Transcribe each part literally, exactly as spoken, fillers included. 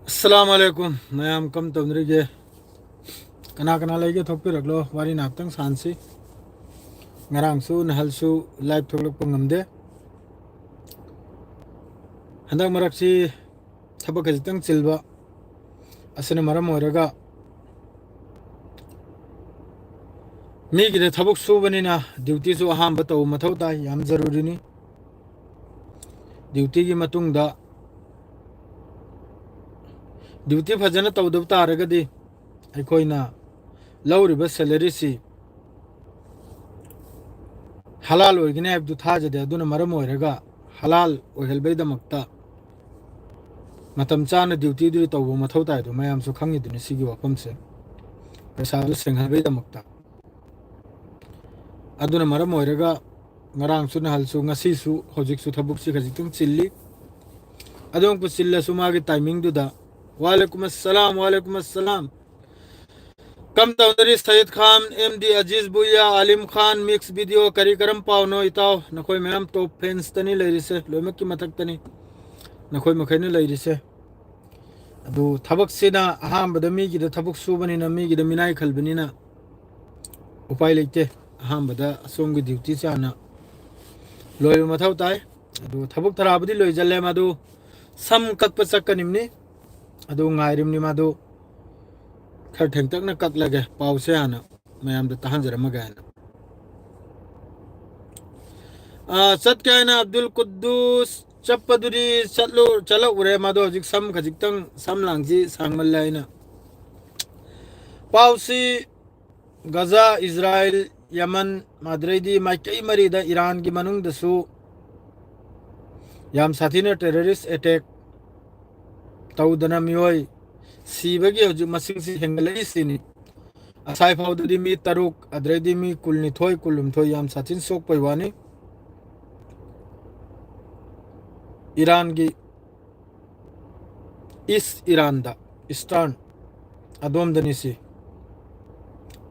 ꯑꯁꯂꯥꯝ ꯑꯂꯩꯀꯨꯝ꯫ ꯃꯌꯥꯝ ꯀꯝ ꯇꯧꯅꯔꯤꯒꯦ? ꯀꯅꯥ ꯀꯅꯥ ꯂꯩꯒꯦ? ꯊꯣꯛꯄꯤꯔꯛꯂꯣ, ꯋꯥꯔꯤ ꯉꯥꯛꯇꯪ ꯁꯥꯟꯁꯤ꯫ ꯉꯔꯥꯡꯁꯨ ꯅꯍꯜꯁꯨ ꯂꯥꯏꯚ ꯊꯣꯛꯂꯛꯄ ꯉꯝꯗꯦ꯫ ꯍꯟꯗꯛ ꯃꯔꯛꯁꯤ ꯊꯕꯛ ꯈꯖꯤꯛꯇꯪ ꯆꯤꯜꯕ ꯑꯁꯤꯅ ꯃꯔꯝ ꯑꯣꯏꯔꯒ ꯃꯤꯒꯤꯗ ꯊꯕꯛ ꯁꯨꯕꯅꯤꯅ ꯗ꯭ꯌꯨꯇꯤꯁꯨ ꯑꯍꯥꯟꯕ ꯇꯧꯕ ꯃꯊꯧ ꯇꯥꯏ, ꯌꯥꯝ ꯖꯔꯨꯔꯤꯅꯤ꯫ ꯗ꯭ꯌꯨꯇꯤꯒꯤ ꯃꯇꯨꯡꯗ ꯗ꯭ꯌꯨꯇꯤ ꯐꯖꯅ ꯇꯧꯗꯕ ꯇꯥꯔꯒꯗꯤ ꯑꯩꯈꯣꯏꯅ ꯂꯧꯔꯤꯕ ꯁꯦꯂꯔꯤꯁꯤ ꯍꯂꯥꯜ ꯑꯣꯏꯒꯅꯤ ꯍꯥꯏꯕꯗꯨ ꯊꯥꯖꯗꯦ꯫ ꯑꯗꯨꯅ ꯃꯔꯝ ꯑꯣꯏꯔꯒ ꯍꯂꯥꯜ ꯑꯣꯏꯍꯟꯕꯒꯤꯗꯃꯛꯇ ꯃꯇꯝ ꯆꯥꯅ ꯗ꯭ꯌꯨꯇꯤꯗꯨ ꯇꯧꯕ ꯃꯊꯧ ꯇꯥꯏꯗꯣ ꯃꯌꯥꯝꯁꯨ ꯈꯪꯉꯤꯗꯨꯅꯤ꯫ ꯁꯤꯒꯤ ꯋꯥꯐꯝꯁꯦ ꯄꯩꯁꯥꯗꯨ ꯁꯦꯡꯍꯟꯕꯒꯤꯗꯃꯛꯇ꯫ ꯑꯗꯨꯅ ꯃꯔꯝ ꯑꯣꯏꯔꯒ ꯉꯔꯥꯡꯁꯨ, ꯅꯍꯜꯁꯨ, ꯉꯁꯤꯁꯨ, ꯍꯧꯖꯤꯛꯁꯨ ꯊꯕꯛꯁꯤ ꯈꯖꯤꯛꯇꯪ ꯆꯤꯜꯂꯤ꯫ ꯑꯗꯨꯃꯛꯄꯨ ꯆꯤꯜꯂꯁꯨ ꯃꯥꯒꯤ ꯇꯥꯏꯃꯤꯡꯗꯨꯗ꯫ ꯋꯥꯂꯦꯀꯨꯝ ꯑꯁꯂꯥꯝ, ꯋꯥꯂꯦꯀꯨꯝ ꯑꯁꯂꯥꯝ꯫ ꯀꯝ ꯇꯧꯅꯔꯤ ꯁꯌꯤꯗ ꯈꯥꯟ, ꯑꯦꯝ ꯗꯤ ꯑꯖꯤꯖ ꯚꯨꯏꯌꯥ, ꯑꯂꯤꯝ ꯈꯥꯟ, ꯃꯤꯛꯁ ꯚꯤꯗꯤꯑꯣ, ꯀꯔꯤ ꯀꯔꯝ ꯄꯥꯎꯅꯣ ꯏꯇꯥꯎ? ꯅꯈꯣꯏ ꯃꯌꯥꯝ ꯇꯣꯞ ꯐꯦꯟꯁꯇꯅꯤ ꯂꯩꯔꯤꯁꯦ, ꯂꯣꯏꯅꯃꯛꯀꯤ ꯃꯊꯛꯇꯅꯤ ꯅꯈꯣꯏ ꯃꯈꯩꯅ ꯂꯩꯔꯤꯁꯦ꯫ ꯑꯗꯨ ꯊꯕꯛꯁꯤꯅ ꯑꯍꯥꯟꯕꯗ ꯃꯤꯒꯤꯗ ꯊꯕꯛ ꯁꯨꯕꯅꯤꯅ, ꯃꯤꯒꯤꯗ ꯃꯤꯅꯥꯏ ꯈꯜꯕꯅꯤꯅ ꯎꯄꯥꯏ ꯂꯩꯇꯦ꯫ ꯑꯍꯥꯟꯕꯗ ꯑꯁꯣꯝꯒꯤ ꯗ꯭ꯌꯨꯇꯤꯁꯦ ꯍꯥꯟꯅ ꯂꯣꯏꯕ ꯃꯊꯧ ꯇꯥꯏ꯫ ꯑꯗꯨ ꯊꯕꯛ ꯊꯔꯥꯕꯨꯗꯤ ꯂꯣꯏꯁꯤꯜꯂꯦ, ꯃꯗꯨ ꯁꯝ ꯀꯛꯄ ꯆꯠꯀꯅꯤꯕꯅꯤ꯫ ꯑꯗꯨ ꯉꯥꯏꯔꯤꯕꯅꯤ, ꯃꯗꯨ ꯈꯔ ꯊꯦꯡꯇꯛꯅ ꯀꯛꯂꯒꯦ, ꯄꯥꯎꯁꯦ ꯍꯥꯟꯅ ꯃꯌꯥꯝꯗ ꯇꯥꯍꯟꯖꯔꯝꯃꯒꯦ ꯍꯥꯏꯅ꯫ ꯑꯥ, ꯆꯠꯀꯦ ꯍꯥꯏꯅ ꯑꯕꯗꯨꯜ ꯀꯨꯗꯨꯁ ꯆꯠꯄꯗꯨꯗꯤ ꯆꯠꯂꯨ-, ꯆꯠꯂꯛꯎꯔꯦ꯫ ꯃꯗꯣ ꯍꯧꯖꯤꯛ ꯁꯝ ꯈꯖꯤꯛꯇꯪ, ꯁꯝ ꯂꯥꯡꯁꯤ ꯁꯥꯡꯃꯜꯂꯦ ꯍꯥꯏꯅ꯫ ꯄꯥꯎꯁꯤ ꯒꯖꯥ, ꯏꯖꯔꯥꯏꯜ, ꯌꯃꯟ, ꯑꯗꯨꯗꯩꯗꯤ ꯃꯥꯏꯀꯩ ꯃꯔꯤꯗ ꯏꯔꯥꯟꯒꯤ ꯃꯅꯨꯡꯗꯁꯨ ꯌꯥꯝ ꯁꯥꯊꯤꯅ terrorist attack ꯇꯧꯗꯅ ꯃꯤꯑꯣꯏ ꯁꯤꯕꯒꯤ ꯍꯧꯖꯤꯛ ꯃꯁꯤꯡꯁꯤ ꯍꯦꯟꯒꯠꯂꯛꯏꯁꯤꯅꯤ꯫ ꯉꯁꯥꯏ ꯐꯥꯎꯗꯗꯤ ꯃꯤ ꯇꯔꯨꯛ, ꯑꯗꯨꯗꯩꯗꯤ ꯃꯤ ꯀꯨꯟꯅꯤꯊꯣꯏ, ꯀꯨꯟꯍꯨꯝꯗꯣꯏ ꯌꯥꯝ ꯁꯥꯊꯤꯅ ꯁꯣꯛꯄꯩ ꯋꯥꯅꯤ꯫ ꯏꯔꯥꯟꯒꯤ ꯏꯁ ꯏꯔꯥꯟꯗ, ꯏꯁꯇꯔꯟ ꯑꯗꯣꯝꯗꯅꯤ ꯁꯤ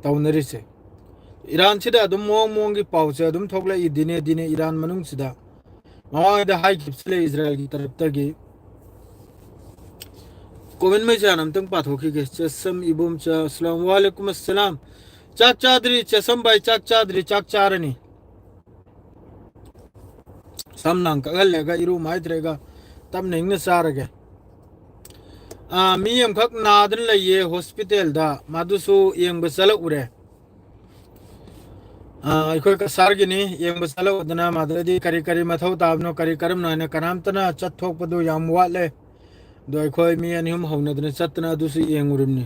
ꯇꯧꯅꯔꯤꯁꯦ꯫ ꯏꯔꯥꯟꯁꯤꯗ ꯑꯗꯨꯝ ꯃꯑꯣꯡ ꯃꯑꯣꯡꯒꯤ ꯄꯥꯎꯁꯦ ꯑꯗꯨꯝ ꯊꯣꯛꯂꯛꯏ ꯗꯤꯅꯦ ꯗꯤꯅꯦ ꯏꯔꯥꯟ ꯃꯅꯨꯡꯁꯤꯗ꯫ ꯃꯃꯥꯡꯉꯩꯗ ꯍꯥꯏꯈꯤꯕꯁꯨ ꯂꯩ ꯏꯖꯔꯥꯏꯜꯒꯤ ꯇꯔꯞꯇꯒꯤ꯫ ꯀꯣꯃꯦꯟ ꯃꯩꯁꯥꯅ ꯑꯝꯇꯪ ꯄꯥꯊꯣꯛꯈꯤꯒꯦ꯫ ꯆꯦꯁꯝ ꯏꯕꯣꯝꯆꯥ, ꯑꯁꯂꯥꯝ ꯋꯥꯂꯦꯀꯨꯝ ꯑꯁꯂꯥꯝ꯫ ꯆꯥꯛ ꯆꯥꯗ꯭ꯔꯤ ꯆꯦꯁꯝ ꯚꯥꯏ, ꯆꯥꯛ ꯆꯥꯗ꯭ꯔꯤ, ꯆꯥꯛ ꯆꯥꯔꯅꯤ꯫ ꯁꯝ ꯅꯍꯥꯟ ꯀꯛꯍꯜꯂꯒ ꯏꯔꯨ ꯃꯥꯏꯊꯔꯒ ꯇꯞꯅ ꯏꯪꯅ ꯆꯥꯔꯒꯦ꯫ ꯑꯥ, ꯃꯤ ꯑꯃꯈꯛ ꯅꯥꯗꯅ ꯂꯩꯌꯦ ꯍꯣꯁꯄꯤꯇꯥꯜꯗ, ꯃꯗꯨꯁꯨ ꯌꯦꯡꯕ ꯆꯠꯂꯛꯎꯔꯦ꯫ ꯑꯥ, ꯑꯩꯈꯣꯏ ꯀꯁꯥꯔꯒꯤꯅꯤ, ꯌꯦꯡꯕ ꯆꯠꯂꯛꯎꯗꯅ꯫ ꯃꯗꯨꯗꯤ ꯀꯔꯤ ꯀꯔꯤ ꯃꯊꯧ ꯇꯥꯕꯅꯣ, ꯀꯔꯤ ꯀꯔꯝꯅꯣ ꯍꯥꯏꯅ ꯀꯅꯥꯝꯇꯅ ꯆꯠꯊꯣꯛꯄꯗꯨ ꯌꯥꯝ ꯋꯥꯠꯂꯦ꯫ ꯑꯗꯣ ꯑꯩꯈꯣꯏ ꯃꯤ ꯑꯅꯤ ꯑꯍꯨꯝ ꯍꯧꯅꯗꯅ ꯆꯠꯇꯅ ꯑꯗꯨꯁꯨ ꯌꯦꯡꯉꯨꯔꯤꯕꯅꯤ꯫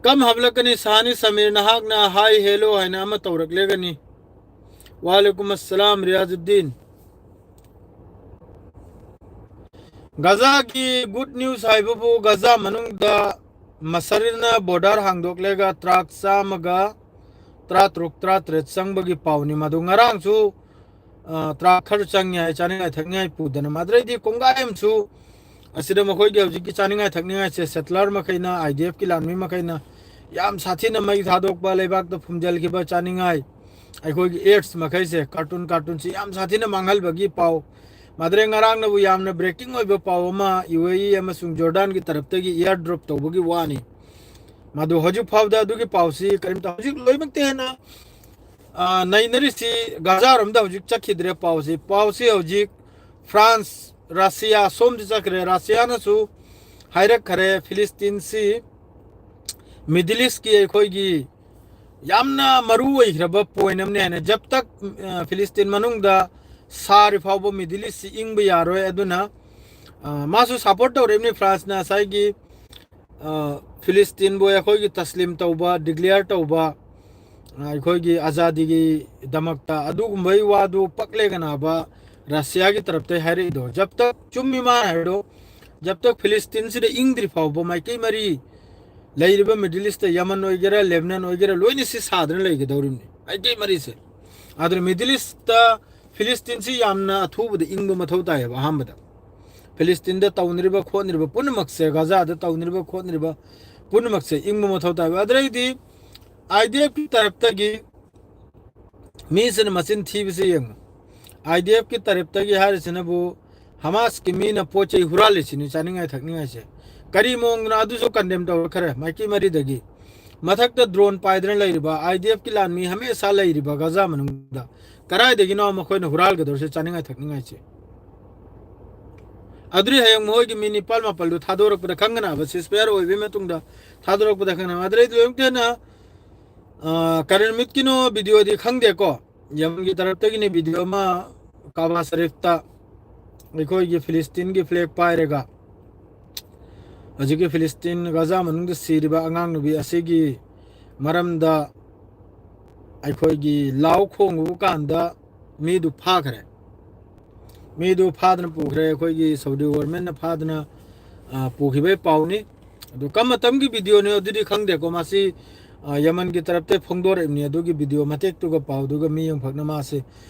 ꯀꯝ ꯍꯥꯞꯂꯛꯀꯅꯤ ꯁꯥꯅꯤ ꯁꯃꯤꯔ, ꯅꯍꯥꯛꯅ ꯍꯥꯏ ꯍꯦꯜꯂꯣ ꯍꯥꯏꯅ ꯑꯃ ꯇꯧꯔꯛꯂꯒꯅꯤ꯫ ꯋꯥꯂꯦꯀꯨꯝ ꯑꯁꯂꯥꯝ ꯔꯤꯌꯥꯖꯨꯗꯤꯟ꯫ ꯒꯖꯥꯒꯤ ꯒꯨꯗ ꯅ꯭ꯌꯨꯁ ꯍꯥꯏꯕꯕꯨ ꯒꯖꯥ ꯃꯅꯨꯡꯗ ꯃꯁꯔꯤꯅ ꯕꯣꯔꯗꯔ ꯍꯥꯡꯗꯣꯛꯂꯒ ꯇ꯭ꯔꯥꯛ ꯆꯥꯝꯃꯒ ꯇꯔꯥꯇꯔꯨꯛ, ꯇꯔꯥꯇꯔꯦꯠ ꯆꯪꯕꯒꯤ ꯄꯥꯎꯅꯤ꯫ ꯃꯗꯨ ꯉꯔꯥꯡꯁꯨ, ꯑ, ꯇ꯭ꯔꯥꯛ ꯈꯔ ꯆꯪꯉꯦ ꯍꯥꯏ, ꯆꯥꯅꯤꯡꯉꯥꯏ ꯊꯛꯅꯤꯡꯉꯥꯏ ꯄꯨꯗꯅ꯫ ꯃꯗꯨꯗꯩꯗꯤ ꯀꯣꯡꯒꯥꯏ ꯑꯃꯁꯨ ꯑꯁꯤꯗ ꯃꯈꯣꯏꯒꯤ ꯍꯧꯖꯤꯛꯀꯤ ꯆꯥꯅꯤꯡꯉꯥꯏ ꯊꯛꯅꯤꯡꯉꯥꯏꯁꯦ ꯁꯦꯇꯂꯔ ꯃꯈꯩꯅ, ꯑꯥꯏ ꯗꯤ ꯑꯦꯐꯀꯤ ꯂꯥꯟꯃꯤ ꯃꯈꯩꯅ ꯌꯥꯝ ꯁꯥꯊꯤꯅ ꯃꯩ ꯊꯥꯗꯣꯛꯄ, ꯂꯩꯕꯥꯛꯇ ꯐꯨꯝꯖꯤꯜꯈꯤꯕ ꯆꯥꯅꯤꯡꯉꯥꯏ, ꯑꯩꯈꯣꯏꯒꯤ ꯑꯦꯗꯁ ꯃꯈꯩꯁꯦ, ꯀꯥꯔꯇꯨꯟ ꯀꯥꯔꯇꯨꯟꯁꯤ ꯌꯥꯝ ꯁꯥꯊꯤꯅ ꯃꯥꯡꯍꯟꯕꯒꯤ ꯄꯥꯎ꯫ ꯃꯗꯨꯗꯩ ꯉꯔꯥꯡꯅꯕꯨ ꯌꯥꯝꯅ ꯕ꯭ꯔꯦꯀꯤꯡ ꯑꯣꯏꯕ ꯄꯥꯎ ꯑꯃ ꯌꯨ ꯑꯦ ꯏ ꯑꯃꯁꯨꯡ ꯖꯣꯔꯗꯥꯟꯒꯤ ꯇꯔꯞꯇꯒꯤ ꯏꯌꯥꯔ ꯗ꯭ꯔꯣꯞ ꯇꯧꯕꯒꯤ ꯋꯥꯅꯤ꯫ ꯃꯗꯨ ꯍꯧꯖꯤꯛ ꯐꯥꯎꯗ ꯑꯗꯨꯒꯤ ꯄꯥꯎꯁꯤ ꯀꯔꯤꯝꯇ, ꯍꯧꯖꯤꯛ ꯂꯣꯏꯅꯃꯛꯇ ꯍꯦꯟꯅ, ꯑ, ꯅꯩꯅꯔꯤꯁꯤ ꯒꯥꯖꯥꯔꯣꯝꯗ ꯍꯧꯖꯤꯛ ꯆꯠꯈꯤꯗ꯭ꯔꯦ ꯄꯥꯎꯁꯤ꯫ ꯄꯥꯎꯁꯤ ꯍꯧꯖꯤꯛ ꯐ꯭ꯔꯥꯟꯁ, ꯔꯁꯤꯌꯥ ꯁꯣꯝꯗ ꯆꯠꯈ꯭ꯔꯦ꯫ ꯔꯁꯤꯌꯥꯅꯁꯨ ꯍꯥꯏꯔꯛꯈ꯭ꯔꯦ, ꯐꯤꯂꯤꯁꯇꯤꯟꯁꯤ ꯃꯤꯗꯜ ꯏꯁꯀꯤ ꯑꯩꯈꯣꯏꯒꯤ ꯌꯥꯝꯅ ꯃꯔꯨ ꯑꯣꯏꯈ꯭ꯔꯕ ꯄꯣꯏꯟ ꯑꯃꯅꯤ ꯍꯥꯏꯅ꯫ ꯖꯕ ꯇꯛ, ꯑ, ꯐꯤꯂꯤꯁꯇꯤꯟ ꯃꯅꯨꯡꯗ ꯁꯥꯔꯤ ꯐꯥꯎꯕ ꯃꯤꯗꯜ ꯏꯁꯁꯤ ꯏꯪꯕ ꯌꯥꯔꯣꯏ꯫ ꯑꯗꯨꯅ, ꯑ, ꯃꯥꯁꯨ ꯁꯄꯣꯔꯠ ꯇꯧꯔꯤꯕꯅꯤ ꯐ꯭ꯔꯥꯟꯁꯅ ꯉꯁꯥꯏꯒꯤ, ꯑ, ꯐꯤꯂꯤꯁꯇꯤꯟꯕꯨ ꯑꯩꯈꯣꯏꯒꯤ ꯇꯁꯂꯤꯝ ꯇꯧꯕ, ꯗꯤꯀ꯭ꯂꯤꯌꯥꯔ ꯇꯧꯕ, ꯑ, ꯑꯩꯈꯣꯏꯒꯤ ꯑꯖꯥꯗꯤꯒꯤꯗꯃꯛꯇ꯫ ꯑꯗꯨꯒꯨꯝꯕꯒꯤ ꯋꯥꯗꯨ ꯄꯛꯂꯦꯒꯅꯥꯕ ꯔꯁꯤꯌꯥꯒꯤ ꯇꯔꯞꯇꯒꯤ ꯍꯥꯏꯔꯛꯏꯗꯣ꯫ ꯖꯕ ꯇꯛ, ꯆꯨꯝꯃꯤ ꯃꯥꯅ ꯍꯥꯏꯔꯤꯗꯣ, ꯖꯕ ꯇꯛ ꯐꯤꯂꯤꯁꯇꯤꯟꯁꯤꯗ ꯏꯪꯗ꯭ꯔꯤ ꯐꯥꯎꯕ ꯃꯥꯏꯀꯩ ꯃꯔꯤ ꯂꯩꯔꯤꯕ ꯃꯤꯗꯜ ꯏꯁꯇ ꯌꯃꯟ ꯑꯣꯏꯒꯦꯔꯥ, ꯂꯦꯕꯅꯟ ꯑꯣꯏꯒꯦꯔꯥ, ꯂꯣꯏꯅ ꯁꯤ ꯁꯥꯗꯅ ꯂꯩꯒꯗꯧꯔꯤꯕꯅꯤ, ꯃꯥꯏꯀꯩ ꯃꯔꯤꯁꯦ꯫ ꯑꯗꯨꯅ ꯃꯤꯗꯜ ꯏꯁꯇ ꯐꯤꯂꯤꯁꯇꯤꯟꯁꯤ ꯌꯥꯝꯅ ꯑꯊꯨꯕꯗ ꯏꯪꯕ ꯃꯊꯧ ꯇꯥꯏꯌꯦꯕ꯫ ꯑꯍꯥꯟꯕꯗ ꯐꯤꯂꯤꯁꯇꯤꯟꯗ ꯇꯧꯅꯔꯤꯕ ꯈꯣꯠꯅꯔꯤꯕ ꯄꯨꯝꯅꯃꯛꯁꯦ, ꯒꯥꯖꯥꯗ ꯇꯧꯅꯔꯤꯕ ꯈꯣꯠꯅꯔꯤꯕ ꯄꯨꯝꯅꯃꯛꯁꯦ ꯏꯪꯕ ꯃꯊꯧ ꯇꯥꯏꯌꯦꯕ꯫ ꯑꯗꯨꯗꯩꯗꯤ ꯑꯥꯏ ꯗꯤ ꯑꯦꯐꯀꯤ ꯇꯔꯞꯇꯒꯤ ꯃꯤꯁꯤꯅ ꯃꯆꯤꯟ ꯊꯤꯕꯁꯤ ꯌꯦꯡꯉꯨ꯫ ꯑꯥꯏ ꯗꯤ ꯑꯦꯐꯀꯤ ꯇꯔꯞꯇꯒꯤ ꯍꯥꯏꯔꯤꯁꯤꯅꯕꯨ ꯍꯃꯥꯁꯀꯤ ꯃꯤꯅ ꯄꯣꯠ ꯆꯩ ꯍꯨꯔꯥꯜꯂꯤꯁꯤꯅꯤ ꯆꯥꯅꯤꯡꯉꯥꯏ ꯊꯛꯅꯤꯡꯉꯥꯏꯁꯦ꯫ ꯀꯔꯤ ꯃꯑꯣꯡꯗꯅꯣ ꯑꯗꯨꯁꯨ ꯀꯟꯗꯦꯝ ꯇꯧꯔꯛꯈ꯭ꯔꯦ ꯃꯥꯏꯀꯩ ꯃꯔꯤꯗꯒꯤ꯫ ꯃꯊꯛꯇ ꯗ꯭ꯔꯣꯟ ꯄꯥꯏꯗꯅ ꯂꯩꯔꯤꯕ ꯑꯥꯏ ꯗꯤ ꯑꯦꯐꯀꯤ ꯂꯥꯟꯃꯤ ꯍꯃꯦꯁꯥ ꯂꯩꯔꯤꯕ ꯒꯖꯥ ꯃꯅꯨꯡꯗ ꯀꯗꯥꯏꯗꯒꯤꯅꯣ ꯃꯈꯣꯏꯅ ꯍꯨꯔꯥꯜꯒꯗꯧꯔꯤꯁꯦ ꯆꯥꯅꯤꯡꯉꯥꯏ ꯊꯛꯅꯤꯡꯉꯥꯏꯁꯦ꯫ ꯑꯗꯨꯗꯤ ꯍꯌꯦꯡ ꯃꯈꯣꯏꯒꯤ ꯃꯤ ꯅꯤꯄꯥꯜ ꯃꯥꯄꯜꯗꯨ ꯊꯥꯗꯣꯔꯛꯄꯗ ꯈꯪꯒꯅꯕ, ꯁꯤꯁ ꯐꯌꯥꯔ ꯑꯣꯏꯕꯒꯤ ꯃꯇꯨꯡꯗ ꯊꯥꯗꯣꯔꯛꯄꯗ ꯈꯪꯒꯅꯕ꯫ ꯑꯗꯨꯗꯩ ꯂꯣꯏꯅꯃꯛꯇ ꯍꯦꯟꯅ, ꯑ, ꯀꯔꯤ ꯅꯨꯃꯤꯠꯀꯤꯅꯣ ꯚꯤꯗꯤꯑꯣꯗꯤ ꯈꯪꯗꯦꯀꯣ꯫ ꯌꯃꯟꯒꯤ ꯇꯔꯞꯇꯒꯤꯅꯤ ꯚꯤꯗꯤꯑꯣ ꯑꯃ ꯀꯥꯕꯥ ꯁꯔꯤꯐꯇ ꯑꯩꯈꯣꯏꯒꯤ ꯐꯤꯂꯤꯁꯇꯤꯟꯒꯤ ꯐ꯭ꯂꯦꯒ ꯄꯥꯏꯔꯒ ꯍꯧꯖꯤꯛꯀꯤ ꯐꯤꯂꯤꯁꯇꯤꯟ ꯒꯖꯥ ꯃꯅꯨꯡꯗ ꯁꯤꯔꯤꯕ ꯑꯉꯥꯡ ꯅꯨꯄꯤ ꯑꯁꯤꯒꯤ ꯃꯔꯝꯗ ꯑꯩꯈꯣꯏꯒꯤ ꯂꯥꯎ ꯈꯣꯡꯉꯨꯕ ꯀꯥꯟꯗ ꯃꯤꯗꯨ ꯐꯥꯈ꯭ꯔꯦ꯫ ꯃꯤꯗꯨ ꯐꯥꯗꯅ ꯄꯨꯈ꯭ꯔꯦ꯫ ꯑꯩꯈꯣꯏꯒꯤ ꯁꯥꯎꯗꯤ ꯒꯣꯚꯔꯟꯃꯦꯟꯠꯅ ꯐꯥꯗꯅ, ꯑ, ꯄꯨꯈꯤꯕꯒꯤ ꯄꯥꯎꯅꯤ꯫ ꯑꯗꯨ ꯀꯔꯝꯕ ꯃꯇꯝꯒꯤ ꯚꯤꯗꯤꯑꯣꯅꯣ ꯑꯗꯨꯗꯤ ꯈꯪꯗꯦꯀꯣ꯫ ꯃꯁꯤ, ꯑ, ꯌꯃꯟꯒꯤ ꯇꯔꯞꯇ ꯐꯣꯡꯗꯣꯔꯛꯏꯕꯅꯤ꯫ ꯑꯗꯨꯒꯤ ꯚꯤꯗꯤꯑꯣ ꯃꯇꯦꯛꯇꯨꯒ ꯄꯥꯎꯗꯨꯒ ꯃꯤ ꯑꯃꯈꯛꯅ ꯃꯥꯁꯦ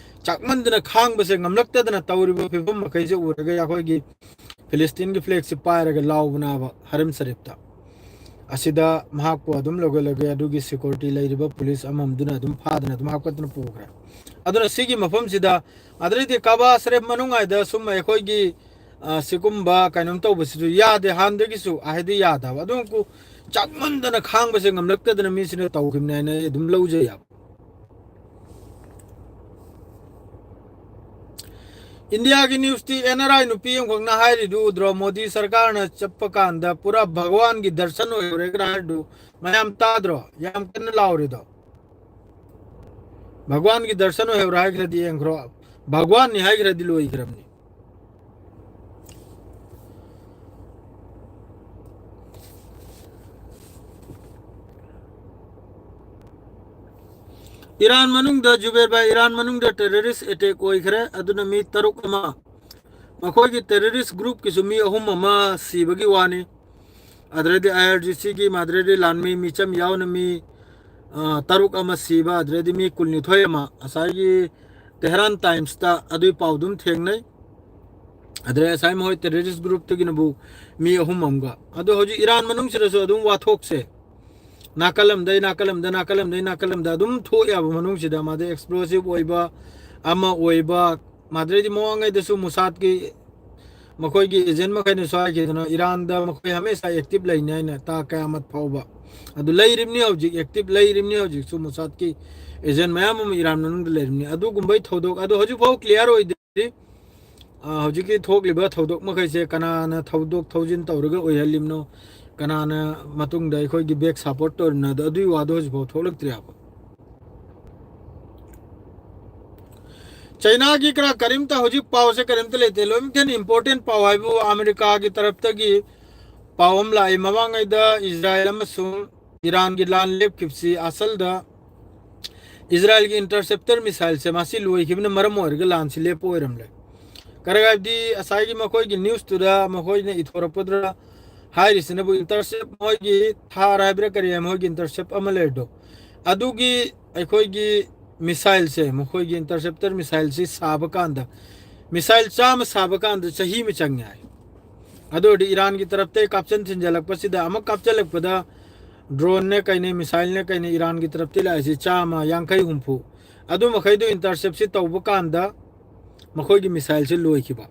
ꯆꯥꯛꯃꯟꯗꯅ ꯈꯥꯡꯕꯁꯦ ꯉꯝꯂꯛꯇꯗꯅ ꯇꯧꯔꯤꯕ ꯐꯤꯕꯝ ꯃꯈꯩꯁꯦ ꯎꯔꯒ ꯑꯩꯈꯣꯏꯒꯤ ꯐꯤꯂꯤꯁꯇꯤꯟꯒꯤ ꯐ꯭ꯂꯦꯒꯁꯤ ꯄꯥꯏꯔꯒ ꯂꯥꯎꯕꯅꯦꯕ ꯍꯔꯝ ꯁꯔꯤꯐꯇ꯫ ꯑꯁꯤꯗ ꯃꯍꯥꯛꯄꯨ ꯑꯗꯨꯝ ꯂꯧꯒꯠꯂꯒ ꯑꯗꯨꯒꯤ ꯁꯦꯀ꯭ꯌꯨꯔꯤꯇꯤ ꯂꯩꯔꯤꯕ ꯄꯨꯂꯤꯁ ꯑꯃꯃꯝꯗꯨꯅ ꯑꯗꯨꯝ ꯐꯥꯗꯅ ꯑꯗꯨꯝ ꯍꯥꯞꯀꯠꯇꯅ ꯄꯨꯈ꯭ꯔꯦ꯫ ꯑꯗꯨꯅ ꯁꯤꯒꯤ ꯃꯐꯝꯁꯤꯗ, ꯑꯗꯨꯗꯩꯗꯤ ꯀꯥꯕꯥ ꯁꯔꯤꯐ ꯃꯅꯨꯡ ꯍꯥꯏꯗ ꯁꯨꯝ ꯑꯩꯈꯣꯏꯒꯤ, ꯑ, ꯁꯤꯒꯨꯝꯕ ꯀꯩꯅꯣꯝ ꯇꯧꯕꯁꯤꯁꯨ ꯌꯥꯗꯦ, ꯍꯥꯟꯅꯗꯒꯤꯁꯨ ꯍꯥꯏꯗꯤ ꯌꯥꯗꯕ꯫ ꯑꯗꯨꯝ ꯀꯨ-, ꯆꯥꯛꯃꯟꯗꯅ ꯈꯥꯡꯕꯁꯦ ꯉꯝꯂꯛꯇꯗꯅ ꯃꯤꯁꯤꯅ ꯇꯧꯈꯤꯕꯅꯦ ꯍꯥꯏꯅ ꯑꯩ ꯑꯗꯨꯝ ꯂꯧꯖꯩ ꯍꯥꯏꯕ꯫ ꯏꯟꯗꯤꯌꯥꯒꯤ ꯅ꯭ꯌꯨꯁꯇꯤ ꯑꯦꯟ ꯑꯥꯔ ꯑꯥꯏ ꯅꯨꯄꯤ ꯑꯃꯈꯛꯅ ꯍꯥꯏꯔꯤꯗꯨ ꯎꯗ꯭ꯔꯣ? ꯃꯣꯗꯤ ꯁꯔꯀꯥꯔꯅ ꯆꯠꯄ ꯀꯥꯟꯗ ꯄꯨꯔꯥ ꯚꯒꯋꯥꯟꯒꯤ ꯗꯔꯁꯟ ꯑꯣꯏꯔꯦꯒ ꯍꯥꯏꯔꯤꯗꯨ ꯃꯌꯥꯝ ꯇꯥꯗ꯭ꯔꯣ? ꯌꯥꯝ ꯀꯟꯅ ꯂꯥꯎꯔꯤꯗꯣ꯫ ꯚꯒꯋꯥꯟꯒꯤ ꯗꯔꯁꯟ ꯑꯣꯏꯍꯧꯔꯦ ꯍꯥꯏꯈ꯭ꯔꯗꯤ ꯌꯦꯡꯈ꯭ꯔꯣ, ꯚꯒꯋꯥꯟꯅꯤ ꯍꯥꯏꯈ꯭ꯔꯗꯤ ꯂꯣꯏꯈ꯭ꯔꯕꯅꯤ꯫ ꯏꯔꯥꯟ ꯃꯅꯨꯡꯗ, ꯖꯨꯕꯦꯔ ꯚꯥꯏ, ꯏꯔꯥꯟ ꯃꯅꯨꯡꯗ ꯇꯦꯔꯣꯔꯤꯁ ꯑꯦꯇꯦꯛ ꯑꯣꯏꯈ꯭ꯔꯦ꯫ ꯑꯗꯨꯅ ꯃꯤ ꯇꯔꯨꯛ ꯑꯃ, ꯃꯈꯣꯏꯒꯤ ꯇꯦꯔꯣꯔꯤꯁ ꯒ꯭ꯔꯨꯞꯀꯤꯁꯨ ꯃꯤ ꯑꯍꯨꯝ ꯑꯃ ꯁꯤꯕꯒꯤ ꯋꯥꯅꯤ꯫ ꯑꯗꯨꯗꯩꯗꯤ ꯑꯥꯏ ꯑꯥꯔ ꯖꯤ ꯁꯤꯒꯤ ꯃꯥꯗ꯭ꯔꯦꯗꯤ ꯂꯥꯟꯃꯤ ꯃꯤꯆꯝ ꯌꯥꯎꯅ ꯃꯤ, ꯑ, ꯇꯔꯨꯛ ꯑꯃ ꯁꯤꯕ, ꯑꯗꯨꯗꯩꯗꯤ ꯃꯤ ꯀꯨꯟꯅꯤꯊꯣꯏ ꯑꯃ ꯉꯁꯥꯏꯒꯤ ꯇꯦꯍꯔꯥꯟ ꯇꯥꯏꯝꯁꯇ ꯑꯗꯨꯒꯤ ꯄꯥꯎꯗꯨꯝ ꯊꯦꯡꯅꯩ꯫ ꯑꯗꯨꯗꯩ ꯉꯁꯥꯏ ꯃꯈꯣꯏ ꯇꯦꯔꯣꯔꯤꯁ ꯒ꯭ꯔꯨꯞꯇꯒꯤꯅꯕꯨ ꯃꯤ ꯑꯍꯨꯝ ꯑꯃꯒ꯫ ꯑꯗꯣ ꯍꯧꯖꯤꯛ ꯏꯔꯥꯟ ꯃꯅꯨꯡꯁꯤꯗꯁꯨ ꯑꯗꯨꯝ ꯋꯥꯊꯣꯛꯁꯦ ꯅꯥꯀꯜ ꯑꯃꯗꯩ ꯅꯥꯀꯜ ꯑꯃꯗ, ꯅꯥꯀꯜ ꯑꯃꯗꯩ ꯅꯥꯀꯜ ꯑꯃꯗ ꯑꯗꯨꯝ ꯊꯣꯛꯑꯦꯕ ꯃꯅꯨꯡꯁꯤꯗ꯫ ꯃꯥꯗꯤ ꯑꯦꯛꯁꯄ꯭ꯂꯣꯁꯤꯞ ꯑꯣꯏꯕ ꯑꯃ ꯑꯣꯏꯕ, ꯃꯥꯗꯩꯗꯤ ꯃꯃꯥꯡꯉꯩꯗꯁꯨ ꯃꯨꯁꯥꯠꯀꯤ ꯃꯈꯣꯏꯒꯤ ꯑꯦꯖꯦꯟ ꯃꯈꯩꯅꯁꯨ ꯍꯥꯏꯈꯤꯗꯅ ꯏꯔꯥꯟꯗ ꯃꯈꯣꯏ ꯍꯃꯦꯁꯥ ꯑꯦꯛꯇꯤꯚ ꯂꯩꯅꯤ ꯍꯥꯏꯅ, ꯇꯥ ꯀꯌꯥꯃꯠ ꯐꯥꯎꯕ꯫ ꯑꯗꯨ ꯂꯩꯔꯤꯕꯅꯤ ꯍꯧꯖꯤꯛ, ꯑꯦꯛꯇꯤꯚ ꯂꯩꯔꯤꯕꯅꯤ ꯍꯧꯖꯤꯛꯁꯨ꯫ ꯃꯣꯁꯥꯗꯀꯤ ꯑꯦꯖꯦꯟ ꯃꯌꯥꯝ ꯑꯃ ꯏꯔꯥꯟ ꯃꯅꯨꯡꯗ ꯂꯩꯔꯤꯕꯅꯤ꯫ ꯑꯗꯨꯒꯨꯝꯕꯩ ꯊꯧꯗꯣꯛ ꯑꯗꯨ ꯍꯧꯖꯤꯛꯐꯥꯎ ꯀ꯭ꯂꯤꯌꯥꯔ ꯑꯣꯏꯗ꯭ꯔꯤ꯫ ꯑ, ꯍꯧꯖꯤꯛꯀꯤ ꯊꯣꯛꯂꯤꯕ ꯊꯧꯗꯣꯛ ꯃꯈꯩꯁꯦ ꯀꯅꯥꯅ ꯊꯧꯗꯣꯛ ꯊꯧꯖꯤꯟ ꯇꯧꯔꯒ ꯑꯣꯏꯍꯜꯂꯤꯕꯅꯣ, ꯀꯅꯥꯅ ꯃꯇꯨꯡꯗ ꯑꯩꯈꯣꯏꯒꯤ ꯕꯦꯛ ꯁꯄꯣꯔꯠ ꯇꯧꯔꯤꯅꯣ, ꯑꯗꯨ, ꯑꯗꯨꯒꯤ ꯋꯥꯗꯣ ꯍꯧꯖꯤꯛꯐꯥꯎ ꯊꯣꯛꯂꯛꯇ꯭ꯔꯤ ꯍꯥꯏꯕ꯫ ꯆꯩꯅꯥꯒꯤ ꯀꯔꯥ ꯀꯔꯤꯝꯇ ꯍꯧꯖꯤꯛ ꯄꯥꯎꯁꯦ ꯀꯔꯤꯝꯇ ꯂꯩꯇꯦ꯫ ꯂꯣꯏꯅꯃꯛꯇ ꯍꯦꯟꯅ ꯏꯝꯄꯣꯔꯇꯦꯟ ꯄꯥꯎ ꯍꯥꯏꯕꯨ ꯑꯃꯦꯔꯤꯀꯥꯒꯤ ꯇꯔꯞꯇꯒꯤ ꯄꯥꯎ ꯑꯃ ꯂꯥꯛꯏ꯫ ꯃꯃꯥꯡꯉꯩꯗ ꯏꯖꯔꯥꯌꯦꯜ ꯑꯃꯁꯨꯡ ꯏꯔꯥꯟꯒꯤ ꯂꯥꯟ ꯂꯦꯞꯈꯤꯕꯁꯤ ꯑꯁꯜꯗ ꯏꯖꯔꯥꯌꯦꯜꯒꯤ ꯏꯟꯇꯔꯁꯦꯞꯇꯔ ꯃꯤꯁꯥꯏꯜꯁꯦ ꯃꯁꯤ ꯂꯣꯏꯈꯤꯕꯅ ꯃꯔꯝ ꯑꯣꯏꯔꯒ ꯂꯥꯟꯁꯤ ꯂꯦꯞꯄ ꯑꯣꯏꯔꯝꯂꯦ꯫ ꯀꯔꯤ ꯍꯥꯏꯕꯗꯤ ꯉꯁꯥꯏꯒꯤ ꯃꯈꯣꯏꯒꯤ ꯅ꯭ꯌꯨꯁꯇꯨꯗ ꯃꯈꯣꯏꯅ ꯏꯊꯣꯔꯛꯄꯗꯨꯗ ꯍꯥꯏꯔꯤꯁꯤꯅꯕꯨ ꯏꯟꯇꯔꯁꯦꯞ ꯃꯣꯏꯒꯤ ꯊꯥꯔ ꯍꯥꯏꯕ꯭ꯔꯥ ꯀꯔꯤ ꯍꯥꯏ, ꯃꯈꯣꯏꯒꯤ ꯏꯟꯇꯔꯁꯦꯞ ꯑꯃ ꯂꯩꯔꯗꯣ, ꯑꯗꯨꯒꯤ ꯑꯩꯈꯣꯏꯒꯤ ꯃꯤꯁꯥꯏꯜꯁꯦ, ꯃꯈꯣꯏꯒꯤ ꯏꯟꯇꯔꯁꯦꯞꯇꯔ ꯃꯤꯁꯥꯏꯜꯁꯤ ꯁꯥꯕ ꯀꯥꯟꯗ, ꯃꯤꯁꯥꯏꯜ ꯆꯥꯝꯃ ꯁꯥꯕ ꯀꯥꯟꯗ ꯆꯍꯤ ꯑꯃ ꯆꯪꯉꯦ ꯍꯥꯏ꯫ ꯑꯗꯨ ꯑꯣꯏꯔꯗꯤ ꯏꯔꯥꯟꯒꯤ ꯇꯔꯞꯇꯩ ꯀꯥꯞꯆꯟ ꯊꯤꯟꯖꯜꯂꯛꯄꯁꯤꯗ, ꯑꯃ ꯀꯥꯞꯆꯜꯂꯛꯄꯗ ꯗ꯭ꯔꯣꯟꯅꯦ ꯀꯩꯅꯦ, ꯃꯤꯁꯥꯏꯜꯅꯦ ꯀꯩꯅꯦ, ꯏꯔꯥꯟꯒꯤ ꯇꯔꯞꯇꯩ ꯂꯥꯛꯏꯁꯤ ꯆꯥꯝꯃ, ꯌꯥꯡꯈꯩ, ꯍꯨꯝꯐꯨ, ꯑꯗꯨ ꯃꯈꯩꯗꯣ ꯏꯟꯇꯔꯁꯦꯞꯁꯤ ꯇꯧꯕ ꯀꯥꯟꯗ ꯃꯈꯣꯏꯒꯤ ꯃꯤꯁꯥꯏꯜꯁꯦ ꯂꯣꯏꯈꯤꯕ꯫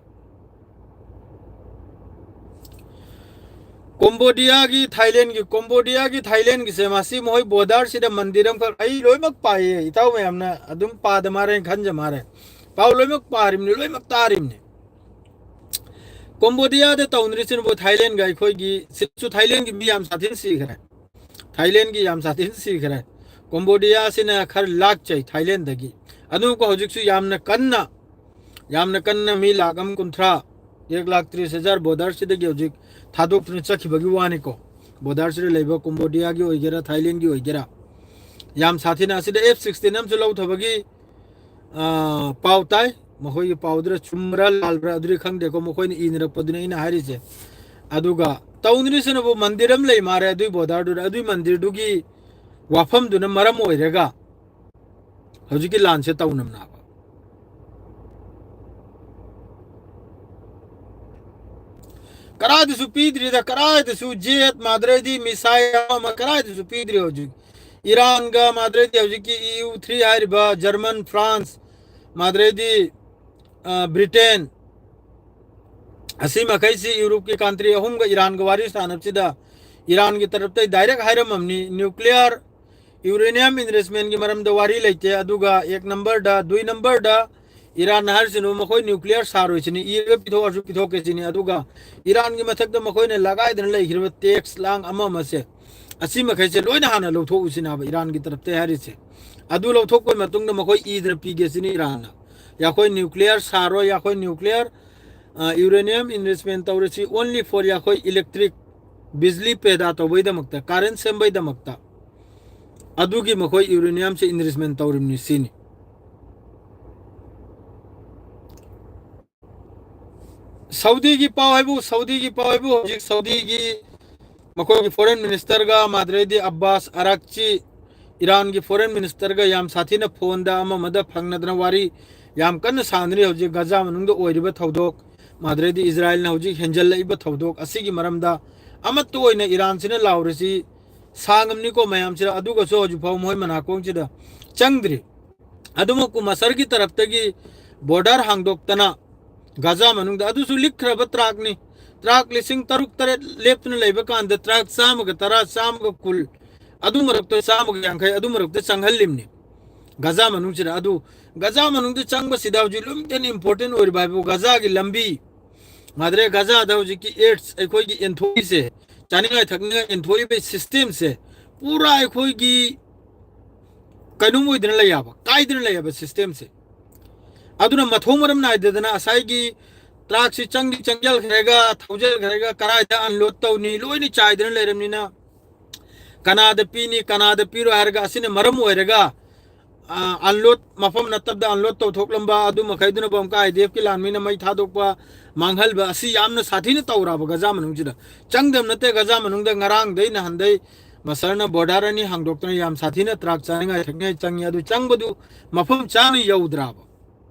ꯀꯣꯝꯕꯣꯗꯤꯌꯥꯒꯤ, ꯊꯥꯏꯂꯦꯟꯒꯤ, ꯀꯣꯝꯕꯣꯗꯤꯌꯥꯒꯤ, ꯊꯥꯏꯂꯦꯟꯒꯤꯁꯦ ꯃꯁꯤ ꯃꯈꯣꯏ ꯕꯣꯔꯗꯔꯁꯤꯗ ꯃꯟꯗꯤꯔ ꯑꯃꯈꯛ, ꯑꯩ ꯂꯣꯏꯅꯃꯛ ꯄꯥꯏꯌꯦ, ꯏꯇꯥꯎ ꯃꯌꯥꯝꯅ ꯑꯗꯨꯝ ꯄꯥꯗ ꯃꯥꯔꯦꯅ ꯈꯟꯖ ꯃꯥꯔꯦ꯫ ꯄꯥꯎ ꯂꯣꯏꯅꯃꯛ ꯄꯥꯔꯤꯕꯅꯤ, ꯂꯣꯏꯅꯃꯛ ꯇꯥꯔꯤꯕꯅꯤ꯫ ꯀꯣꯝꯕꯣꯗꯤꯌꯥꯗ ꯇꯧꯅꯔꯤꯁꯤꯅꯕꯨ ꯊꯥꯏꯂꯦꯟꯒ ꯑꯩꯈꯣꯏꯒꯤ, ꯁꯤꯁꯨ ꯊꯥꯏꯂꯦꯟꯒꯤ ꯃꯤ ꯌꯥꯝ ꯁꯥꯊꯤꯅ ꯁꯤꯈ꯭ꯔꯦ꯫ ꯊꯥꯏꯂꯦꯟꯒꯤ ꯌꯥꯝ ꯁꯥꯊꯤꯅ ꯁꯤꯈ꯭ꯔꯦ꯫ ꯀꯣꯝꯕꯣꯗꯤꯌꯥꯁꯤꯅ ꯈꯔ ꯂꯥꯛꯆꯩ ꯊꯥꯏꯂꯦꯟꯗꯒꯤ꯫ ꯑꯗꯨꯒ ꯍꯧꯖꯤꯛꯁꯨ ꯌꯥꯝꯅ ꯀꯟꯅ, ꯌꯥꯝꯅ ꯀꯟꯅ ꯃꯤ ꯂꯥꯛ ꯑꯃ ꯀꯨꯟꯊ꯭ꯔꯥ, ꯑꯦꯛ ꯂꯥꯛ ꯇ꯭ꯔꯤꯁ ꯍꯖꯥꯔ ꯕꯣꯔꯗꯔꯁꯤꯗꯒꯤ ꯍꯧꯖꯤꯛ ꯊꯥꯗꯣꯛꯇꯨꯅ ꯆꯠꯈꯤꯕꯒꯤ ꯋꯥꯅꯤꯀꯣ꯫ ꯕꯣꯔꯗꯔꯁꯤꯗ ꯂꯩꯕ ꯀꯣꯝꯕꯣꯗꯤꯌꯥꯒꯤ ꯑꯣꯏꯒꯦꯔꯥ, ꯊꯥꯏꯂꯦꯟꯒꯤ ꯑꯣꯏꯒꯦꯔꯥ, ꯌꯥꯝ ꯁꯥꯊꯤꯅ꯫ ꯑꯁꯤꯗ ꯑꯦꯐ ꯁꯤꯛꯁꯇꯤꯟ ꯑꯃꯁꯨ ꯂꯧꯊꯕꯒꯤ, ꯑ, ꯄꯥꯎ ꯇꯥꯏ꯫ ꯃꯈꯣꯏꯒꯤ ꯄꯥꯎꯗꯨꯗ ꯆꯨꯝꯕ꯭ꯔꯥ ꯂꯥꯜꯕ꯭ꯔꯥ ꯑꯗꯨꯗꯤ ꯈꯪꯗꯦꯀꯣ, ꯃꯈꯣꯏꯅ ꯏꯅꯔꯛꯄꯗꯨꯅ ꯑꯩꯅ ꯍꯥꯏꯔꯤꯁꯦ꯫ ꯑꯗꯨꯒ ꯇꯧꯅꯔꯤꯁꯤꯅꯕꯨ ꯃꯟꯗꯤꯔ ꯑꯃ ꯂꯩ ꯃꯥꯔꯦ ꯑꯗꯨꯒꯤ ꯕꯣꯔꯗꯔꯗꯨꯗ, ꯑꯗꯨꯒꯤ ꯃꯟꯗꯤꯔꯗꯨꯒꯤ ꯋꯥꯐꯝꯗꯨꯅ ꯃꯔꯝ ꯑꯣꯏꯔꯒ ꯍꯧꯖꯤꯛꯀꯤ ꯂꯥꯟꯁꯦ ꯇꯧꯅꯕꯅꯦꯕ꯫ ꯀꯗꯥꯏꯗꯁꯨ ꯄꯤꯗ꯭ꯔꯤꯗ, ꯀꯗꯥꯏꯗꯁꯨ ꯖꯦꯠ ꯃꯥꯗ꯭ꯔꯦꯗꯤ ꯃꯤꯁꯥꯏꯜ ꯑꯃ ꯑꯃ ꯀꯗꯥꯏꯗꯁꯨ ꯄꯤꯗ꯭ꯔꯤ ꯍꯧꯖꯤꯛ꯫ ꯏꯔꯥꯟꯒ ꯃꯥꯗ꯭ꯔꯦꯗꯤ ꯍꯧꯖꯤꯛꯀꯤ ꯏ ꯌꯨ ꯊ꯭ꯔꯤ ꯍꯥꯏꯔꯤꯕ ꯖꯔꯃꯟ, ꯐ꯭ꯔꯥꯟꯁ, ꯃꯥꯗ꯭ꯔꯦꯗꯤ, ꯑ, ꯕ꯭ꯔꯤꯇꯦꯟ, ꯑꯁꯤ ꯃꯈꯩꯁꯤ ꯌꯨꯔꯣꯞꯀꯤ ꯀꯟꯇ꯭ꯔꯤ ꯑꯍꯨꯝꯒ ꯏꯔꯥꯟꯒ ꯋꯥꯔꯤ ꯁꯥꯟꯅꯕꯁꯤꯗ ꯏꯔꯥꯟꯒꯤ ꯇꯔꯞꯇꯩ ꯗꯥꯏꯔꯦꯛ ꯍꯥꯏꯔꯝꯃꯕꯅꯤ, ꯅ꯭ꯌꯨꯀ꯭ꯂꯤꯌꯔ ꯌꯨꯔꯦꯅꯤꯌꯝ ꯏꯟꯔꯤꯆꯃꯦꯟꯒꯤ ꯃꯔꯝꯗ ꯋꯥꯔꯤ ꯂꯩꯇꯦ꯫ ꯑꯗꯨꯒ ꯑꯦꯛ ꯅꯝꯕꯔꯗ, ꯗꯨꯏ ꯅꯝꯕꯔꯗ ꯏꯔꯥꯟꯅ ꯍꯥꯏꯔꯤꯁꯤꯅ ꯃꯈꯣꯏ ꯅ꯭ꯌꯨꯀ꯭ꯂꯤꯌꯔ ꯁꯥꯔꯣꯏꯁꯤꯅꯤ, ꯏꯔꯒ ꯄꯤꯊꯣꯛꯑꯁꯨ ꯄꯤꯊꯣꯛꯀꯦ ꯁꯤꯅꯤ꯫ ꯑꯗꯨꯒ ꯏꯔꯥꯟꯒꯤ ꯃꯊꯛꯇ ꯃꯈꯣꯏꯅ ꯂꯒꯥꯏꯗꯅ ꯂꯩꯈ꯭ꯔꯤꯕ ꯇꯦꯛꯁ ꯂꯥꯡ ꯑꯃ ꯑꯃꯁꯦ, ꯑꯁꯤ ꯃꯈꯩꯁꯦ ꯂꯣꯏꯅ ꯍꯥꯟꯅ ꯂꯧꯊꯣꯛꯎꯁꯤꯅꯕ ꯏꯔꯥꯟꯒꯤ ꯇꯔꯞꯇ ꯍꯥꯏꯔꯤꯁꯦ꯫ ꯑꯗꯨ ꯂꯧꯊꯣꯛꯄꯒꯤ ꯃꯇꯨꯡꯗ ꯃꯈꯣꯏ ꯏꯗꯅ ꯄꯤꯒꯦ ꯁꯤꯅꯤ ꯏꯔꯥꯟꯅ꯫ ꯌꯥꯈꯣꯏ ꯅ꯭ꯌꯨꯀ꯭ꯂꯤꯌꯔ ꯁꯥꯔꯣꯏ, ꯌꯥꯈꯣꯏ ꯅ꯭ꯌꯨꯀ꯭ꯂꯤꯌꯔ, ꯑ, ꯌꯨꯔꯦꯅꯤꯌꯝ ꯏꯟꯔꯤꯆꯃꯦꯟ ꯇꯧꯔꯁꯤ only for ꯌꯥꯈꯣꯏ ꯏꯂꯦꯛꯇ꯭ꯔꯤꯛ, ꯕꯤꯖꯂꯤ ꯄꯦꯗꯥ ꯇꯧꯕꯩꯗꯃꯛꯇ, ꯀꯥꯔꯦꯟ ꯁꯦꯝꯕꯩꯗꯃꯛꯇ꯫ ꯑꯗꯨꯒꯤ ꯃꯈꯣꯏ ꯌꯨꯔꯦꯅꯤꯌꯝꯁꯦ ꯏꯟꯔꯤꯆꯃꯦꯟ ꯇꯧꯔꯤꯕꯅꯤ ꯁꯤꯅꯤ꯫ ꯁꯥꯎꯗꯤꯒꯤ ꯄꯥꯎ ꯍꯥꯏꯕꯨ, ꯁꯥꯎꯗꯤꯒꯤ ꯄꯥꯎ ꯍꯥꯏꯕꯨ, ꯍꯧꯖꯤꯛ ꯁꯥꯎꯗꯤꯒꯤ ꯃꯈꯣꯏꯒꯤ ꯐꯣꯔꯦꯟ ꯃꯤꯅꯤꯁꯇꯔꯒ ꯃꯥꯗ꯭ꯔꯦꯗꯤ ꯑꯕꯥꯁ ꯑꯔꯥꯛꯆꯤ, ꯏꯔꯥꯟꯒꯤ ꯐꯣꯔꯦꯟ ꯃꯤꯅꯤꯁꯇꯔꯒ ꯌꯥꯝ ꯁꯥꯊꯤꯅ ꯐꯣꯟꯗ ꯑꯃ ꯑꯃꯗ ꯐꯪꯅꯗꯅ ꯋꯥꯔꯤ ꯌꯥꯝ ꯀꯟꯅ ꯁꯥꯟꯅꯔꯤ꯫ ꯍꯧꯖꯤꯛ ꯒꯖꯥ ꯃꯅꯨꯡꯗ ꯑꯣꯏꯔꯤꯕ ꯊꯧꯗꯣꯛ, ꯃꯥꯗ꯭ꯔꯦꯗꯤ ꯏꯖꯔꯥꯏꯜꯅ ꯍꯧꯖꯤꯛ ꯍꯦꯟꯖꯜꯂꯛꯏꯕ ꯊꯧꯗꯣꯛ ꯑꯁꯤꯒꯤ ꯃꯔꯝꯗ ꯑꯃꯠꯇ ꯑꯣꯏꯅ ꯏꯔꯥꯟꯁꯤꯅ ꯂꯥꯎꯔꯤꯁꯤ ꯁꯥꯡꯉꯝꯅꯤꯀꯣ ꯃꯌꯥꯝꯁꯤꯗ, ꯑꯗꯨꯒꯁꯨ ꯍꯧꯖꯤꯛ ꯐꯥꯎ ꯃꯈꯣꯏ ꯃꯅꯥꯀꯣꯡꯁꯤꯗ ꯆꯪꯗ꯭ꯔꯤ꯫ ꯑꯗꯨꯃꯛꯄꯨ ꯃꯁꯔꯒꯤ ꯇꯔꯞꯇꯒꯤ ꯕꯣꯔꯗꯔ ꯍꯥꯡꯗꯣꯛꯇꯅ ꯒꯖꯥ ꯃꯅꯨꯡꯗ, ꯑꯗꯨꯁꯨ ꯂꯤꯛꯈ꯭ꯔꯕ ꯇ꯭ꯔꯥꯛꯅꯤ꯫ ꯇ꯭ꯔꯥꯛ ꯂꯤꯁꯤꯡ ꯇꯔꯨꯛ ꯇꯔꯦꯠ ꯂꯦꯞꯇꯨꯅ ꯂꯩꯕ ꯀꯥꯟꯗ ꯇ꯭ꯔꯥꯛ ꯆꯥꯝꯃꯒ ꯇꯔꯥ, ꯆꯥꯝꯃꯒ ꯀꯨꯟ, ꯑꯗꯨ ꯃꯔꯛꯇ ꯆꯥꯝꯃꯒ ꯌꯥꯡꯈꯩ, ꯑꯗꯨ ꯃꯔꯛꯇ ꯆꯪꯍꯜꯂꯤꯕꯅꯤ ꯒꯖꯥ ꯃꯅꯨꯡꯁꯤꯗ꯫ ꯑꯗꯨ ꯒꯖꯥ ꯃꯅꯨꯡꯗ ꯆꯪꯕꯁꯤꯗ ꯍꯧꯖꯤꯛ ꯂꯣꯏꯅ important ꯑꯣꯏꯔꯤꯕ ꯍꯥꯏꯕꯨ ꯒꯖꯥꯒꯤ ꯂꯝꯕꯤ, ꯃꯥꯗ꯭ꯔꯦ ꯒꯖꯥꯗ ꯍꯧꯖꯤꯛꯀꯤ ꯑꯦꯗꯁ, ꯑꯩꯈꯣꯏꯒꯤ ꯑꯦꯟꯊꯣꯛꯏꯁꯦ, ꯆꯥꯅꯤꯡꯉꯥꯏ ꯊꯛꯅꯤꯡꯉꯥꯏ ꯑꯦꯟꯊꯣꯛꯏꯕ ꯁꯤꯁꯇꯦꯝꯁꯦ ꯄꯨꯔꯥ ꯑꯩꯈꯣꯏꯒꯤ ꯀꯩꯅꯣꯝ ꯑꯣꯏꯗꯅ ꯂꯩ ꯌꯥꯕ, ꯀꯥꯏꯗꯅ ꯂꯩ ꯌꯥꯕ ꯁꯤꯁꯇꯦꯝꯁꯦ꯫ ꯑꯗꯨꯅ ꯃꯊꯣꯡ ꯃꯔꯝ ꯅꯥꯏꯗꯗꯅ ꯉꯁꯥꯏꯒꯤ ꯇ꯭ꯔꯥꯛꯁꯤ ꯆꯪꯗꯤ ꯆꯪꯖꯜꯈ꯭ꯔꯦꯒ, ꯊꯧꯖꯜꯈ꯭ꯔꯦꯒ, ꯀꯗꯥꯏꯗ ꯑꯟꯂꯣꯗ ꯇꯧꯅꯤ, ꯂꯣꯏꯅ ꯆꯥꯏꯗꯅ ꯂꯩꯔꯕꯅꯤꯅ ꯀꯅꯥꯗ ꯄꯤꯅꯤ, ꯀꯅꯥꯗ ꯄꯤꯔꯣꯏ ꯍꯥꯏꯔꯒ ꯑꯁꯤꯅ ꯃꯔꯝ ꯑꯣꯏꯔꯒ, ꯑ, ꯑꯟꯂꯣꯗ ꯃꯐꯝ ꯅꯠꯇꯕꯗ ꯑꯟꯂꯣꯗ ꯇꯧꯊꯣꯛꯂꯝꯕ ꯑꯗꯨ ꯃꯈꯩꯗꯨꯅ ꯑꯃꯨꯛꯀ ꯑꯥꯏ ꯗꯤ ꯑꯦꯐꯀꯤ ꯂꯥꯟꯃꯤꯅ ꯃꯩ ꯊꯥꯗꯣꯛꯄ, ꯃꯥꯡꯍꯟꯕ ꯑꯁꯤ ꯌꯥꯝꯅ ꯁꯥꯊꯤꯅ ꯇꯧꯔꯕ ꯒꯖꯥ ꯃꯅꯨꯡꯁꯤꯗ꯫ ꯆꯪꯗꯕ ꯅꯠꯇꯦ ꯒꯖꯥ ꯃꯅꯨꯡꯗ, ꯉꯔꯥꯡꯗꯩ ꯅꯍꯥꯟꯗꯩ ꯃꯁꯔꯅ ꯕꯣꯔꯗꯔ ꯑꯅꯤ ꯍꯥꯡꯗꯣꯛꯇꯅ ꯌꯥꯝ ꯁꯥꯊꯤꯅ ꯇ꯭ꯔꯥꯛ ꯆꯥꯅꯤꯡꯉꯥꯏ ꯊꯛꯅꯤꯡꯉꯥꯏ ꯆꯪꯉꯤ꯫ ꯑꯗꯨ ꯆꯪꯕꯗꯨ ꯃꯐꯝ ꯆꯥꯅ ꯌꯧꯗ꯭ꯔꯕ,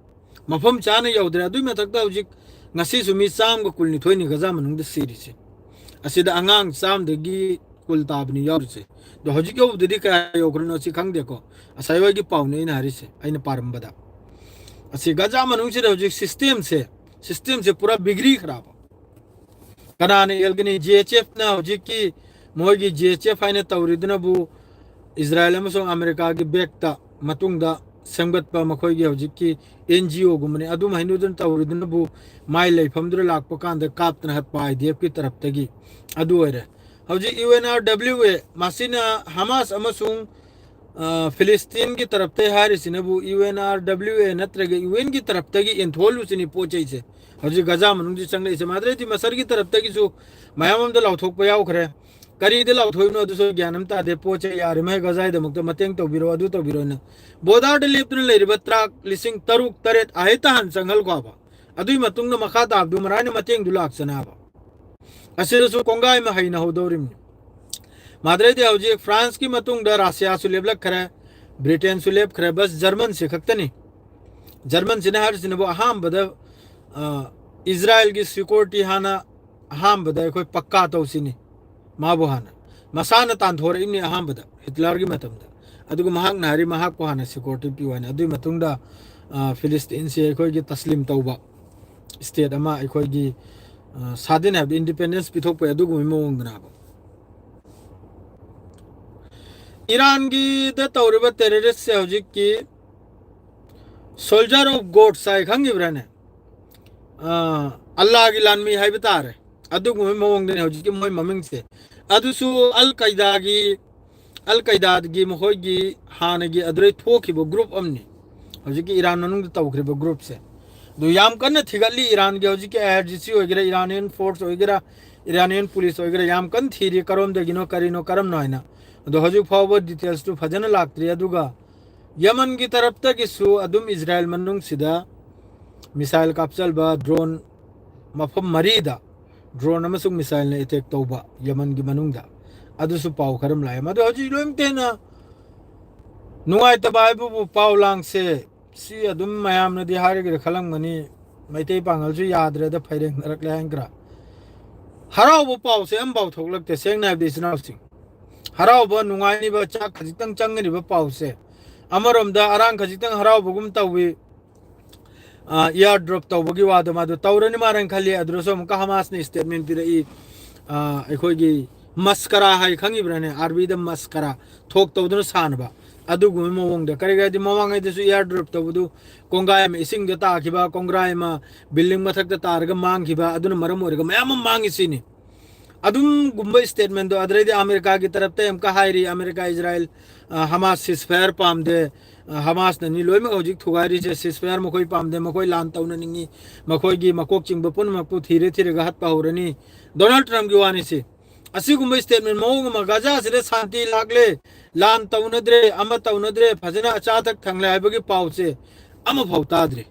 ꯃꯐꯝ ꯆꯥꯅ ꯌꯧꯗ꯭ꯔꯦ꯫ ꯑꯗꯨꯒꯤ ꯃꯊꯛꯇ ꯍꯧꯖꯤꯛ ꯉꯁꯤꯁꯨ ꯃꯤ ꯆꯥꯝꯃꯒ ꯀꯨꯟꯅꯤꯊꯣꯏꯅꯤ ꯒꯖꯥ ꯃꯅꯨꯡꯗ ꯁꯤꯔꯤꯁꯦ꯫ ꯑꯁꯤꯗ ꯑꯉꯥꯡ ꯆꯥꯝꯗꯒꯤ ꯀꯨꯜ ꯇꯥꯕꯅꯤ ꯌꯥꯎꯔꯤꯁꯦ꯫ ꯑꯗꯣ ꯍꯧꯖꯤꯛ ꯌꯧꯕꯗꯗꯤ ꯀꯌꯥ ꯌꯧꯈ꯭ꯔꯅꯣ ꯁꯤ ꯈꯪꯗꯦꯀꯣ, ꯉꯁꯥꯏ ꯍꯣꯏꯒꯤ ꯄꯥꯎꯅꯦ ꯑꯩꯅ ꯍꯥꯏꯔꯤꯁꯦ, ꯑꯩꯅ ꯄꯥꯔꯝꯕꯗ꯫ ꯑꯁꯤ ꯒꯖꯥ ꯃꯅꯨꯡꯁꯤꯗ ꯍꯧꯖꯤꯛ ꯁꯤꯁꯇꯦꯝꯁꯦ, ꯁꯤꯁꯇꯦꯝꯁꯦ ꯄꯨꯔꯥ ꯕꯤꯒ꯭ꯔꯤꯈ꯭ꯔꯕ꯫ ꯀꯅꯥꯅ ꯑꯦꯜꯒꯅꯤ? ꯖꯤ ꯑꯩꯆ ꯑꯦꯐꯅ ꯍꯧꯖꯤꯛꯀꯤ ꯃꯈꯣꯏꯒꯤ ꯖꯤ ꯑꯩꯆ ꯑꯦꯐ ꯍꯥꯏꯅ ꯇꯧꯔꯤꯗꯨꯅꯕꯨ ꯏꯖꯔꯥꯌꯦꯜ ꯑꯃꯁꯨꯡ ꯑꯃꯦꯔꯤꯀꯥꯒꯤ ꯕꯦꯛꯇ ꯃꯇꯨꯡꯗ ꯁꯦꯝꯒꯠꯄ ꯃꯈꯣꯏꯒꯤ ꯍꯧꯖꯤꯛꯀꯤ ꯑꯦꯟ ꯖꯤ ꯑꯣꯒꯨꯝꯕꯅꯤ꯫ ꯑꯗꯨꯝ ꯍꯥꯏꯅꯗꯨꯅ ꯇꯧꯔꯤꯗꯨꯅꯕꯨ ꯃꯥꯏ ꯂꯩꯐꯝꯗꯨꯗ ꯂꯥꯛꯄ ꯀꯥꯟꯗ ꯀꯥꯞꯇꯅ ꯍꯥꯠꯄ ꯑꯥꯏ ꯗꯤ ꯑꯦꯐꯀꯤ ꯇꯔꯞꯇꯒꯤ ꯑꯗꯨ ꯑꯣꯏꯔꯦ꯫ ꯍꯧꯖꯤꯛ ꯌꯨ ꯑꯦꯟ ꯑꯥꯔ ꯗꯕ꯭ꯂꯤꯎ ꯑꯦ ꯃꯁꯤꯅ ꯍꯃꯥꯁ ꯑꯃꯁꯨꯡ ꯐꯤꯂꯤꯁꯇꯤꯟꯒꯤ ꯇꯔꯞꯇ ꯍꯥꯏꯔꯤꯁꯤꯅꯕꯨ ꯌꯨ ꯑꯦꯟ ꯑꯥꯔ ꯗꯕ꯭ꯂꯤꯎ ꯑꯦ ꯅꯠꯇ꯭ꯔꯒ ꯌꯨ ꯑꯦꯟꯒꯤ ꯇꯔꯞꯇꯒꯤ ꯌꯦꯟꯊꯣꯛꯍꯜꯂꯨꯁꯤꯅꯤ ꯄꯣꯠ ꯆꯩꯁꯦ꯫ ꯍꯧꯖꯤꯛ ꯒꯖꯥ ꯃꯅꯨꯡꯗ ꯆꯪꯂꯛꯏꯁꯦ ꯃꯥꯗ꯭ꯔꯦꯗꯤ ꯃꯁꯔꯒꯤ ꯇꯔꯞꯇꯒꯤꯁꯨ ꯃꯌꯥꯝ ꯑꯃꯗ ꯂꯥꯎꯊꯣꯛꯄ ꯌꯥꯎꯈ꯭ꯔꯦ꯫ ꯀꯔꯤꯗ ꯂꯥꯎꯊꯣꯛꯏꯅꯣ ꯑꯗꯨꯁꯨ ꯑꯩ ꯒ꯭ꯌꯥꯟ ꯑꯃ ꯇꯥꯗꯦ꯫ ꯄꯣꯠ ꯆꯩ ꯌꯥꯔꯤꯃꯩ ꯒꯖꯥꯏꯗꯃꯛꯇ ꯃꯇꯦꯡ ꯇꯧꯕꯤꯔꯣ, ꯑꯗꯨ ꯇꯧꯕꯤꯔꯣꯅ꯫ ꯕꯣꯔꯗꯔꯗ ꯂꯦꯞꯇꯨꯅ ꯂꯩꯔꯤꯕ ꯇ꯭ꯔꯥꯛ ꯂꯤꯁꯤꯡ ꯇꯔꯨꯛ ꯇꯔꯦꯠ ꯑꯍꯦꯛꯇ ꯍꯥꯟꯅ ꯆꯪꯍꯜꯂꯀꯣꯕ꯫ ꯑꯗꯨꯒꯤ ꯃꯇꯨꯡꯗ ꯃꯈꯥ ꯇꯥꯕꯗꯨ ꯃꯔꯥꯏꯅ ꯃꯇꯦꯡꯗꯨ ꯂꯥꯛꯆꯅꯕ꯫ ꯑꯁꯤꯗꯁꯨ ꯀꯣꯡꯒꯥꯏ ꯑꯃ ꯍꯩꯅꯍꯧꯗꯧꯔꯤꯕꯅꯤ꯫ ꯃꯥꯗ꯭ꯔꯦꯗꯤ ꯍꯧꯖꯤꯛ ꯐ꯭ꯔꯥꯟꯁꯀꯤ ꯃꯇꯨꯡꯗ ꯔꯁꯤꯌꯥꯁꯨ ꯂꯦꯞꯂꯛꯈ꯭ꯔꯦ, ꯕ꯭ꯔꯤꯇꯦꯟꯁꯨ ꯂꯦꯞꯈ꯭ꯔꯦ, ꯕꯁ ꯖꯔꯃꯟꯁꯤ ꯈꯛꯇꯅꯤ꯫ ꯖꯔꯃꯟꯁꯤꯅ ꯍꯥꯏꯔꯤꯁꯤꯅꯕꯨ ꯑꯍꯥꯟꯕꯗ ꯏꯖꯔꯥꯌꯦꯜꯒꯤ ꯁꯤꯀ꯭ꯌꯨꯔꯤꯇꯤ ꯍꯥꯟꯅ ꯑꯍꯥꯟꯕꯗ ꯑꯩꯈꯣꯏ ꯄꯛꯀꯥ ꯇꯧꯁꯤꯅꯤ꯫ ꯃꯥꯕꯨ ꯍꯥꯟꯅ ꯃꯁꯥꯅ ꯇꯥꯟꯊꯣꯔꯛꯏꯕꯅꯤ ꯑꯍꯥꯟꯕꯗ ꯍꯤꯠꯂꯔꯒꯤ ꯃꯇꯝꯗ꯫ ꯑꯗꯨꯒ ꯃꯍꯥꯛꯅ ꯍꯥꯏꯔꯤ ꯃꯍꯥꯛꯄꯨ ꯍꯥꯟꯅ ꯁꯤꯀ꯭ꯌꯨꯔꯤꯇꯤ ꯄꯤꯌꯨ ꯍꯥꯏꯅ꯫ ꯑꯗꯨꯒꯤ ꯃꯇꯨꯡꯗ ꯐꯤꯂꯤꯁꯇꯤꯟꯁꯦ ꯑꯩꯈꯣꯏꯒꯤ ꯇꯁꯂꯤꯝ ꯇꯧꯕ ꯁ꯭ꯇꯦꯠ ꯑꯃ ꯑꯩꯈꯣꯏꯒꯤ ꯁꯥꯗꯤꯟ ꯍꯥꯏꯕꯗꯤ ꯏꯟꯗꯤꯄꯦꯟꯗꯦꯟꯁ ꯄꯤꯊꯣꯛꯄ ꯑꯗꯨꯒꯨꯝꯕꯒꯤ ꯃꯑꯣꯡꯗꯅꯦꯕ꯫ ꯏꯔꯥꯟꯒꯤꯗ ꯇꯧꯔꯤꯕ ꯇꯦꯔꯣꯔꯤꯁꯁꯦ ꯍꯧꯖꯤꯛꯀꯤ ꯁꯣꯜꯖꯔ ꯑꯣꯐ ꯒꯣꯗꯁ ꯍꯥꯏ ꯈꯪꯉꯤꯕ꯭ꯔꯥꯅꯦ? ꯑꯜꯂꯥꯒꯤ ꯂꯥꯟꯃꯤ ꯍꯥꯏꯕ ꯇꯥꯔꯦ꯫ ꯑꯗꯨꯒꯨꯝꯕ ꯃꯑꯣꯡꯗꯅꯦ ꯍꯧꯖꯤꯛꯀꯤ ꯃꯣꯏ ꯃꯃꯤꯡꯁꯦ꯫ ꯑꯗꯨꯁꯨ ꯑꯜ ꯀꯩꯗꯥꯒꯤ ꯑꯜ ꯀꯩꯗꯥꯒꯤ ꯃꯈꯣꯏꯒꯤ ꯍꯥꯟꯅꯒꯤ ꯑꯗꯨꯗꯩ ꯊꯣꯛꯈꯤꯕ ꯒ꯭ꯔꯨꯞ ꯑꯃꯅꯤ꯫ ꯍꯧꯖꯤꯛꯀꯤ ꯏꯔꯥꯟ ꯃꯅꯨꯡꯗ ꯇꯧꯈ꯭ꯔꯤꯕ ꯒ꯭ꯔꯨꯞꯁꯦ꯫ ꯑꯗꯨ ꯌꯥꯝ ꯀꯟꯅ ꯊꯤꯒꯠꯂꯤ꯫ ꯏꯔꯥꯟꯒꯤ ꯍꯧꯖꯤꯛꯀꯤ ꯑꯥꯏ ꯑꯥꯔ ꯖꯤ ꯁꯤ ꯑꯣꯏꯒꯦꯔꯥ, ꯏꯔꯥꯅꯤꯌꯟ ꯐꯣꯔꯁ ꯑꯣꯏꯒꯦꯔꯥ, ꯏꯔꯥꯅꯤꯌꯟ ꯄꯨꯂꯤꯁ ꯑꯣꯏꯒꯦꯔꯥ, ꯌꯥꯝ ꯀꯟꯅ ꯊꯤꯔꯤ ꯀꯔꯣꯝꯗꯒꯤꯅꯣ, ꯀꯔꯤꯅꯣ, ꯀꯔꯝꯅꯣ ꯍꯥꯏꯅ꯫ ꯑꯗꯣ ꯍꯧꯖꯤꯛ ꯐꯥꯎꯕ ꯗꯤꯇꯦꯜꯁꯇꯨ ꯐꯖꯅ ꯂꯥꯛꯇ꯭ꯔꯤ꯫ ꯑꯗꯨꯒ ꯌꯃꯟꯒꯤ ꯇꯔꯞꯇꯒꯤꯁꯨ ꯑꯗꯨꯝ ꯏꯖꯔꯥꯌꯦꯜ ꯃꯅꯨꯡꯁꯤꯗ ꯃꯤꯁꯥꯏꯜ ꯀꯥꯞꯆꯜꯕ ꯗ꯭ꯔꯣꯟ ꯃꯐꯝ ꯃꯔꯤꯗ ꯗ꯭ꯔꯣꯟ ꯑꯃꯁꯨꯡ ꯃꯤꯁꯥꯏꯜꯅ ꯑꯦꯇꯦꯛ ꯇꯧꯕ ꯌꯃꯟꯒꯤ ꯃꯅꯨꯡꯗ꯫ ꯑꯗꯨꯁꯨ ꯄꯥꯎ ꯈꯔ ꯑꯃ ꯂꯥꯛꯑꯦ꯫ ꯃꯗꯨ ꯍꯧꯖꯤꯛ ꯂꯣꯏꯅ ꯇꯦꯟꯅ ꯅꯨꯡꯉꯥꯏꯇꯕ ꯍꯥꯏꯕꯕꯨ ꯄꯥꯎ ꯂꯥꯡꯁꯦ ꯁꯤ ꯑꯗꯨꯝ ꯃꯌꯥꯝꯅꯗꯤ ꯍꯥꯏꯔꯒꯗꯤ ꯈꯜꯂꯝꯒꯅꯤ, ꯃꯩꯇꯩ ꯄꯥꯉꯜꯁꯨ ꯌꯥꯗ꯭ꯔꯦꯗ, ꯐꯩꯔꯦꯡꯅꯔꯛꯂꯦ ꯍꯥꯏꯅ ꯈꯔ꯫ ꯍꯔꯥꯎꯕ ꯄꯥꯎꯁꯦ ꯑꯝꯐꯥꯎ ꯊꯣꯛꯂꯛꯇꯦ꯫ ꯁꯦꯡꯅ ꯍꯥꯏꯕꯗꯤ ꯏꯆꯤꯟ ꯏꯅꯥꯎꯁꯤꯡ, ꯍꯔꯥꯎꯕ ꯅꯨꯡꯉꯥꯏꯔꯤꯕ ꯆꯥꯛ ꯈꯖꯤꯛꯇꯪ ꯆꯪꯒꯅꯤꯕ ꯄꯥꯎꯁꯦ ꯑꯃꯔꯣꯝꯗ ꯑꯔꯥꯡ ꯈꯖꯤꯛꯇꯪ ꯍꯔꯥꯎꯕꯒꯨꯝ ꯇꯧꯏ꯫ ꯑ, ꯏꯌꯥꯔ ꯗ꯭ꯔꯣꯞ ꯇꯧꯕꯒꯤ ꯋꯥꯗꯣ ꯃꯥꯗꯣ ꯇꯧꯔꯅꯤ ꯃꯥꯔꯅ ꯈꯜꯂꯤ꯫ ꯑꯗꯨꯗꯁꯨ ꯑꯃꯨꯛꯀ ꯍꯃꯥꯁꯅ ꯁ꯭ꯇꯦꯠꯃꯦꯟ ꯄꯤꯔꯛꯏ, ꯑ, ꯑꯩꯈꯣꯏꯒꯤ ꯃꯁꯀꯔꯥ ꯍꯥꯏ ꯈꯪꯉꯤꯕ꯭ꯔꯥꯅꯦ? ꯑꯥꯔꯕꯤꯗ ꯃꯁꯀꯔꯥ, ꯊꯣꯛ ꯇꯧꯗꯨꯅ ꯁꯥꯟꯅꯕ, ꯑꯗꯨꯒꯨꯝꯕ ꯃꯑꯣꯡꯗ꯫ ꯀꯔꯤꯒꯤ ꯍꯥꯏꯗꯤ ꯃꯃꯥꯡꯉꯩꯗꯁꯨ ꯏꯌꯥꯔ ꯗ꯭ꯔꯣꯞ ꯇꯧꯕꯗꯨ ꯀꯣꯡꯒꯥꯏ ꯑꯃ ꯏꯁꯤꯡꯗ ꯇꯥꯈꯤꯕ, ꯀꯣꯡꯒ꯭ꯔꯥꯏ ꯑꯃ ꯕꯤꯜꯗꯤꯡ ꯃꯊꯛꯇ ꯇꯥꯔꯒ ꯃꯥꯡꯈꯤꯕ, ꯑꯗꯨꯅ ꯃꯔꯝ ꯑꯣꯏꯔꯒ ꯃꯌꯥꯝ ꯑꯃ ꯃꯥꯡꯉꯤ ꯁꯤꯅꯤ꯫ ꯑꯗꯨꯝꯒꯨꯝꯕ ꯁ꯭ꯇꯦꯠꯃꯦꯟꯗꯣ ꯑꯗꯨꯗꯩꯗꯤ ꯑꯃꯦꯔꯤꯀꯥꯒꯤ ꯇꯔꯞꯇ ꯑꯃꯨꯛꯀ ꯍꯥꯏꯔꯤ, ꯑꯃꯦꯔꯤꯀꯥ, ꯏꯖꯔꯥꯏꯜ, ꯑ, ꯍꯃꯥꯁ ꯁꯤꯁꯐꯥꯌꯔ ꯄꯥꯝꯗꯦ, ꯑ, ꯍꯃꯥꯁꯅꯅꯤ ꯂꯣꯏꯅꯃꯛ ꯍꯧꯖꯤꯛ ꯊꯨꯒꯥꯏꯔꯤꯁꯦ, ꯁꯤꯁꯐꯥꯌꯔ ꯃꯈꯣꯏ ꯄꯥꯝꯗꯦ, ꯃꯈꯣꯏ ꯂꯥꯟ ꯇꯧꯅꯅꯤꯡꯉꯤ, ꯃꯈꯣꯏꯒꯤ ꯃꯀꯣꯛ ꯆꯤꯡꯕ ꯄꯨꯝꯅꯃꯛꯄꯨ ꯊꯤꯔ ꯊꯤꯔꯒ ꯍꯥꯠꯄ ꯍꯧꯔꯅꯤ꯫ ꯗꯣꯅꯥꯜꯗ ꯇ꯭ꯔꯝꯞꯀꯤ ꯋꯥꯅꯤꯁꯤ꯫ ꯑꯁꯤꯒꯨꯝꯕ ꯁ꯭ꯇꯦꯠꯃꯦꯟ ꯃꯑꯣꯡ ꯑꯃ, ꯒꯥꯖꯥꯁꯤꯗ ꯁꯥꯟꯇꯤ ꯂꯥꯛꯂꯦ, ꯂꯥꯟ ꯇꯧꯅꯗ꯭ꯔꯦ, ꯑꯃ ꯇꯧꯅꯗ꯭ꯔꯦ, ꯐꯖꯅ ꯑꯆꯥ ꯑꯊꯛ ꯊꯪꯂꯦ ꯍꯥꯏꯕꯒꯤ ꯄꯥꯎꯁꯦ ꯑꯃꯐꯥꯎ ꯇꯥꯗ꯭ꯔꯤ꯫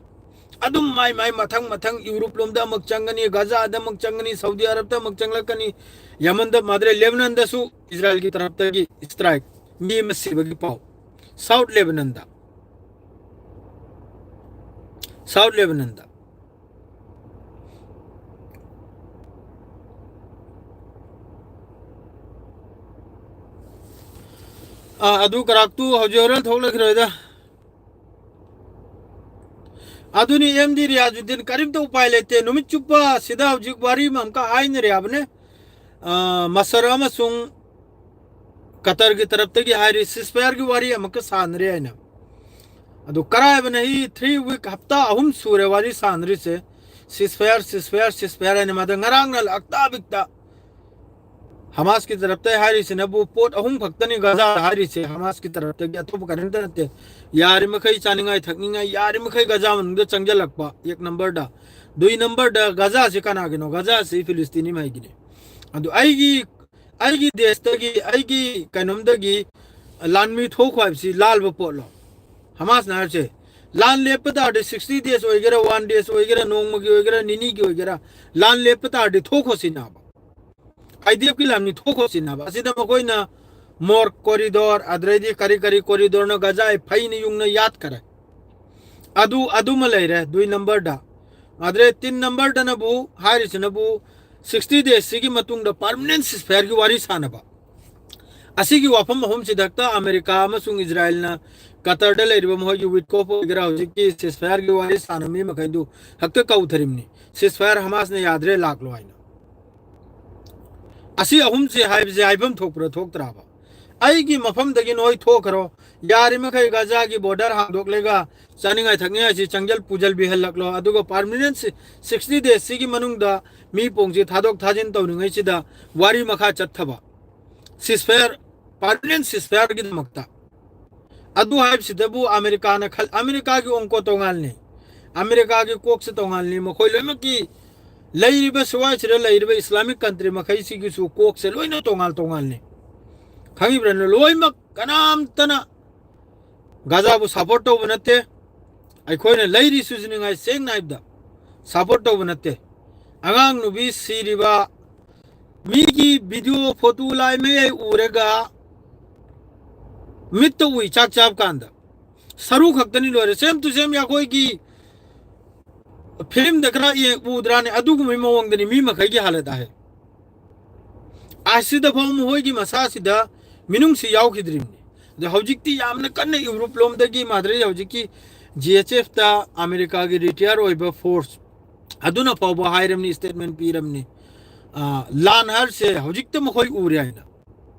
ꯑꯗꯨꯝ ꯃꯥꯏ ꯃꯥꯏ ꯃꯊꯪ ꯃꯊꯪ ꯌꯨꯔꯣꯞ ꯂꯣꯝꯗ ꯑꯃꯨꯛ ꯆꯪꯒꯅꯤ, ꯒꯥꯖꯥꯗ ꯑꯃꯨꯛ ꯆꯪꯒꯅꯤ, ꯁꯥꯎꯗꯤ ꯑꯔꯕꯇ ꯑꯃꯨꯛ ꯆꯪꯂꯛꯀꯅꯤ, ꯌꯃꯟꯗ ꯃꯥꯗ꯭ꯔꯦ, ꯂꯦꯕꯅꯟꯗꯁꯨ ꯏꯖꯔꯥꯏꯜꯒꯤ ꯇꯔꯞꯇꯒꯤ ꯁ꯭ꯇ꯭ꯔꯥꯏꯛ, ꯃꯤ ꯑꯃ ꯁꯤꯕꯒꯤ ꯄꯥꯎ꯫ South ꯂꯦꯕꯅꯟꯗ, south ꯂꯦꯕꯅꯟꯗ꯫ ꯑꯥ, ꯑꯗꯨ ꯀꯔꯥꯛꯇꯨ ꯍꯧꯖꯤꯛ ꯍꯣꯔꯦꯟ ꯊꯣꯛꯂꯛꯈꯤꯔꯣꯏꯗ꯫ ꯑꯗꯨꯅꯤ ꯑꯦꯝ ꯗꯤ ꯔꯤꯌꯥꯖꯨꯗꯤꯟ, ꯀꯔꯤꯝꯇ ꯎꯄꯥꯏ ꯂꯩꯇꯦ꯫ ꯅꯨꯃꯤꯠ ꯆꯨꯞꯄ ꯁꯤꯗ ꯍꯧꯖꯤꯛ ꯋꯥꯔꯤ ꯑꯃ ꯑꯃꯨꯛꯀ ꯍꯥꯏꯅꯔꯤꯕꯅꯦ꯫ ꯑ, ꯃꯁꯔ ꯑꯃꯁꯨꯡ ꯀꯇꯔꯒꯤ ꯇꯔꯞꯇꯒꯤ ꯍꯥꯏꯔꯤ, ꯁꯤꯁꯐꯥꯌꯔꯒꯤ ꯋꯥꯔꯤ ꯑꯃꯨꯛꯀ ꯁꯥꯟꯅꯔꯦ ꯍꯥꯏꯅ꯫ ꯑꯗꯨ ꯀꯔꯥꯏꯕꯅ ꯍꯤ ꯊ꯭ꯔꯤ ꯋꯤꯛ, ꯍꯞꯇꯥ ꯑꯍꯨꯝ ꯁꯨꯔꯦ ꯋꯥꯔꯤ ꯁꯥꯟꯅꯔꯤꯁꯦ꯫ ꯁꯤꯁꯐꯥꯌꯔ, ꯁꯤꯁꯐꯥꯌꯔ, ꯁꯤꯁꯐꯥꯌꯔ ꯍꯥꯏꯅ ꯃꯥꯗ ꯉꯔꯥꯡꯅ ꯂꯥꯛꯇꯥꯕꯤꯛꯇ ꯍꯃꯥꯁꯀꯤ ꯇꯔꯞꯇ ꯍꯥꯏꯔꯤꯁꯤꯅꯕꯨ ꯄꯣꯠ ꯑꯍꯨꯝ ꯈꯛꯇꯅꯤ ꯒꯥꯖꯥꯗ ꯍꯥꯏꯔꯤꯁꯦ꯫ ꯍꯃꯥꯁꯀꯤ ꯇꯔꯞꯇꯒꯤ ꯑꯇꯣꯞꯄ ꯀꯔꯤꯝꯇ ꯅꯠꯇꯦ꯫ ꯌꯥꯔꯤꯃꯈꯩ ꯆꯥꯅꯤꯡꯉꯥꯏ ꯊꯛꯅꯤꯡꯉꯥꯏ ꯌꯥꯔꯤꯃꯈꯩ ꯒꯥꯖꯥ ꯃꯅꯨꯡꯗ ꯆꯪꯁꯤꯜꯂꯛꯄ, ꯑꯦꯛ ꯅꯝꯕꯔꯗ꯫ ꯗꯨꯏ ꯅꯝꯕꯔꯗ ꯒꯥꯖꯥꯁꯤ ꯀꯅꯥꯒꯤꯅꯣ? ꯒꯥꯖꯥꯁꯤ ꯐꯤꯂꯤꯁꯇꯤꯅꯤ ꯃꯥꯏꯒꯤꯅꯤ꯫ ꯑꯗꯨ ꯑꯩꯒꯤ, ꯑꯩꯒꯤ ꯗꯦꯁꯇꯒꯤ, ꯑꯩꯒꯤ ꯀꯩꯅꯣꯝꯗꯒꯤ ꯂꯥꯟꯃꯤ ꯊꯣꯛꯈꯣ ꯍꯥꯏꯕꯁꯤ ꯂꯥꯜꯕ ꯄꯣꯠꯂꯣ? ꯍꯃꯥꯁꯅ ꯍꯥꯏꯔꯤꯁꯦ, ꯂꯥꯟ ꯂꯦꯞꯄ ꯇꯥꯔꯗꯤ, ꯁꯤꯛꯁꯇꯤ ꯗꯦꯖ ꯑꯣꯏꯒꯦꯔꯥ, ꯋꯥꯟ ꯗꯦꯖ ꯑꯣꯏꯒꯦꯔꯥ, ꯅꯣꯡꯃꯒꯤ ꯑꯣꯏꯒꯦꯔꯥ, ꯅꯤꯅꯤꯒꯤ ꯑꯣꯏꯒꯦꯔꯥ, ꯂꯥꯟ ꯂꯦꯞꯄ ꯇꯥꯔꯗꯤ ꯊꯣꯛꯈꯣ ꯁꯤꯅꯦꯕ꯫ ꯑꯥꯏ ꯗꯤ ꯑꯦꯐꯀꯤ ꯂꯥꯟꯃꯤ ꯊꯣꯛꯈꯣ ꯁꯤꯅꯦꯕ꯫ ꯑꯁꯤꯗ ꯃꯈꯣꯏꯅ ꯃꯣꯔꯒ ꯀꯣꯔꯤꯗꯣꯔ, ꯑꯗꯨꯗꯩꯗꯤ ꯀꯔꯤ ꯀꯔꯤ ꯀꯣꯔꯤꯗꯣꯔꯅ ꯒꯖꯥꯏ ꯐꯩꯅ ꯌꯨꯡꯅ ꯌꯥꯠꯈꯔꯦ꯫ ꯑꯗꯨ, ꯑꯗꯨꯃ ꯂꯩꯔꯦ ꯗꯨꯏ ꯅꯝꯕꯔꯗ꯫ ꯑꯗꯨꯗꯩ ꯇꯤꯟ ꯅꯝꯕꯔꯗꯅꯕꯨ ꯍꯥꯏꯔꯤꯁꯤꯅꯕꯨ ꯁꯤꯛꯁꯇꯤ ꯗꯦꯖꯁꯤꯒꯤ ꯃꯇꯨꯡꯗ ꯄꯥꯔꯃꯅꯦꯟ ꯁꯤꯁꯐꯥꯌꯔꯒꯤ ꯋꯥꯔꯤ ꯁꯥꯟꯅꯕ꯫ ꯑꯁꯤꯒꯤ ꯋꯥꯐꯝ ꯑꯍꯨꯝꯁꯤꯗꯛꯇ ꯑꯃꯦꯔꯤꯀꯥ ꯑꯃꯁꯨꯡ ꯏꯖꯔꯥꯏꯜꯅ ꯀꯇꯔꯗ ꯂꯩꯔꯤꯕ ꯃꯈꯣꯏꯒꯤ ꯋꯤꯠꯀꯣꯐ ꯑꯣꯏꯒꯦꯔꯥ, ꯍꯧꯖꯤꯛꯀꯤ ceasefire ꯒꯤ ꯋꯥꯔꯤ ꯁꯥꯟꯅꯕ ꯃꯤ ꯃꯈꯩꯗꯨ ꯍꯦꯛꯇ ꯀꯧꯊꯔꯤꯕꯅꯤ, ceasefire ꯍꯃꯥꯁꯅ ꯌꯥꯗ꯭ꯔꯦ, ꯂꯥꯛꯂꯣ ꯍꯥꯏꯅ꯫ ꯑꯁꯤ ꯑꯍꯨꯝꯁꯦ ꯍꯥꯏꯕꯁꯦ ꯍꯥꯏꯐꯝ ꯊꯣꯛꯄ꯭ꯔꯥ ꯊꯣꯛꯇ꯭ꯔꯕ? ꯑꯩꯒꯤ ꯃꯐꯝꯗꯒꯤ ꯅꯣꯏ ꯊꯣꯛꯈ꯭ꯔꯣ, ꯌꯥꯔꯤꯃꯈꯩ ꯒꯥꯖꯥꯒꯤ border ꯍꯥꯡꯗꯣꯛꯂꯒ ꯆꯥꯅꯤꯡꯉꯥꯏ ꯊꯛꯅꯤꯡꯉꯥꯏꯁꯤ ꯆꯪꯖꯜ ꯄꯨꯖꯜꯕꯤꯍꯜꯂꯛꯂꯣ, ꯑꯗꯨꯒ permanent sixty days ꯁꯤꯒꯤ ꯃꯅꯨꯡꯗ ꯃꯤ ꯄꯣꯡꯁꯤ ꯊꯥꯗꯣꯛ ꯊꯥꯖꯤꯟ ꯇꯧꯔꯤꯉꯩꯁꯤꯗ ꯋꯥꯔꯤ ꯃꯈꯥ ꯆꯠꯊꯕ꯫ Ceasefire, permanent ceasefire ꯒꯤꯗꯃꯛꯇ꯫ ꯑꯗꯨ ꯍꯥꯏꯕꯁꯤꯗꯕꯨ ꯑꯃꯦꯔꯤꯀꯥꯅ ꯈꯜ-, ꯑꯃꯦꯔꯤꯀꯥꯒꯤ ꯑꯣꯡꯀꯣ ꯇꯣꯉꯥꯟꯅꯤ, ꯑꯃꯦꯔꯤꯀꯥꯒꯤ ꯀꯣꯛꯁꯦ ꯇꯣꯉꯥꯟꯅꯤ, ꯃꯈꯣꯏ ꯂꯣꯏꯅꯃꯛꯀꯤ ꯂꯩꯔꯤꯕ ꯁꯤꯋꯥꯏꯁꯤꯗ ꯂꯩꯔꯤꯕ Islamic country ꯃꯈꯩꯁꯤꯒꯤꯁꯨ ꯀꯣꯛꯁꯦ ꯂꯣꯏꯅ ꯇꯣꯉꯥꯟ ꯇꯣꯉꯥꯟꯅꯤ꯫ ꯈꯪꯉꯤꯕ꯭ꯔꯥ? ꯂꯣꯏꯅꯃꯛ ꯀꯅꯥꯝꯇꯅ ꯒꯥꯖꯥꯕꯨ support ꯇꯧꯕ ꯅꯠꯇꯦ꯫ ꯑꯩꯈꯣꯏꯅ ꯂꯩꯔꯤꯁꯨ ꯁꯤꯅꯤꯡꯉꯥꯏ ꯁꯦꯡꯅ ꯍꯥꯏꯕꯗ support ꯇꯧꯕ ꯅꯠꯇꯦ꯫ ꯑꯉꯥꯡ ꯅꯨꯄꯤ ꯁꯤꯔꯤꯕ, ꯃꯤꯒꯤ video photo ꯂꯥꯏ ꯃꯌꯥꯏ ꯎꯔꯒ ꯃꯤꯠꯇ ꯎꯏ ꯆꯥꯛ ꯆꯥꯕ ꯀꯥꯟꯗ꯫ ꯁꯔꯨ ꯈꯛꯇꯅꯤ ꯂꯣꯏꯔꯦ꯫ Same to same ꯑꯩꯈꯣꯏꯒꯤ film ꯗ ꯈꯔ ꯌꯦꯡ ꯎꯗ꯭ꯔꯥꯅꯦ? ꯑꯗꯨꯒꯨꯝꯕꯒꯤ ꯃꯑꯣꯡꯗꯅꯤ ꯃꯤ ꯃꯈꯩꯒꯤ ꯍꯥꯂꯠ ꯑꯍꯦ꯫ ꯑꯁꯤꯗ ꯐꯥꯎ ꯃꯈꯣꯏꯒꯤ ꯃꯁꯥꯁꯤꯗ ꯃꯤꯅꯨꯡꯁꯤ ꯌꯥꯎꯈꯤꯗ꯭ꯔꯤꯕꯅꯤ꯫ ꯑꯗꯣ ꯍꯧꯖꯤꯛꯇꯤ ꯌꯥꯝꯅ ꯀꯟꯅ ꯌꯨꯔꯣꯞ ꯂꯣꯝꯗꯒꯤ ꯃꯥꯗ꯭ꯔꯤ ꯍꯧꯖꯤꯛꯀꯤ G H F ꯇ ꯑꯃꯦꯔꯤꯀꯥꯒꯤ retire ꯑꯣꯏꯕ force ꯑꯗꯨꯅ ꯐꯥꯎꯕ ꯍꯥꯏꯔꯝꯅꯤ, statement ꯄꯤꯔꯝꯅꯤ꯫ ꯑ, ꯂꯥꯟ ꯍꯥꯏꯔꯤꯁꯦ ꯍꯧꯖꯤꯛꯇ ꯃꯈꯣꯏ ꯎꯔꯦ ꯍꯥꯏꯅ꯫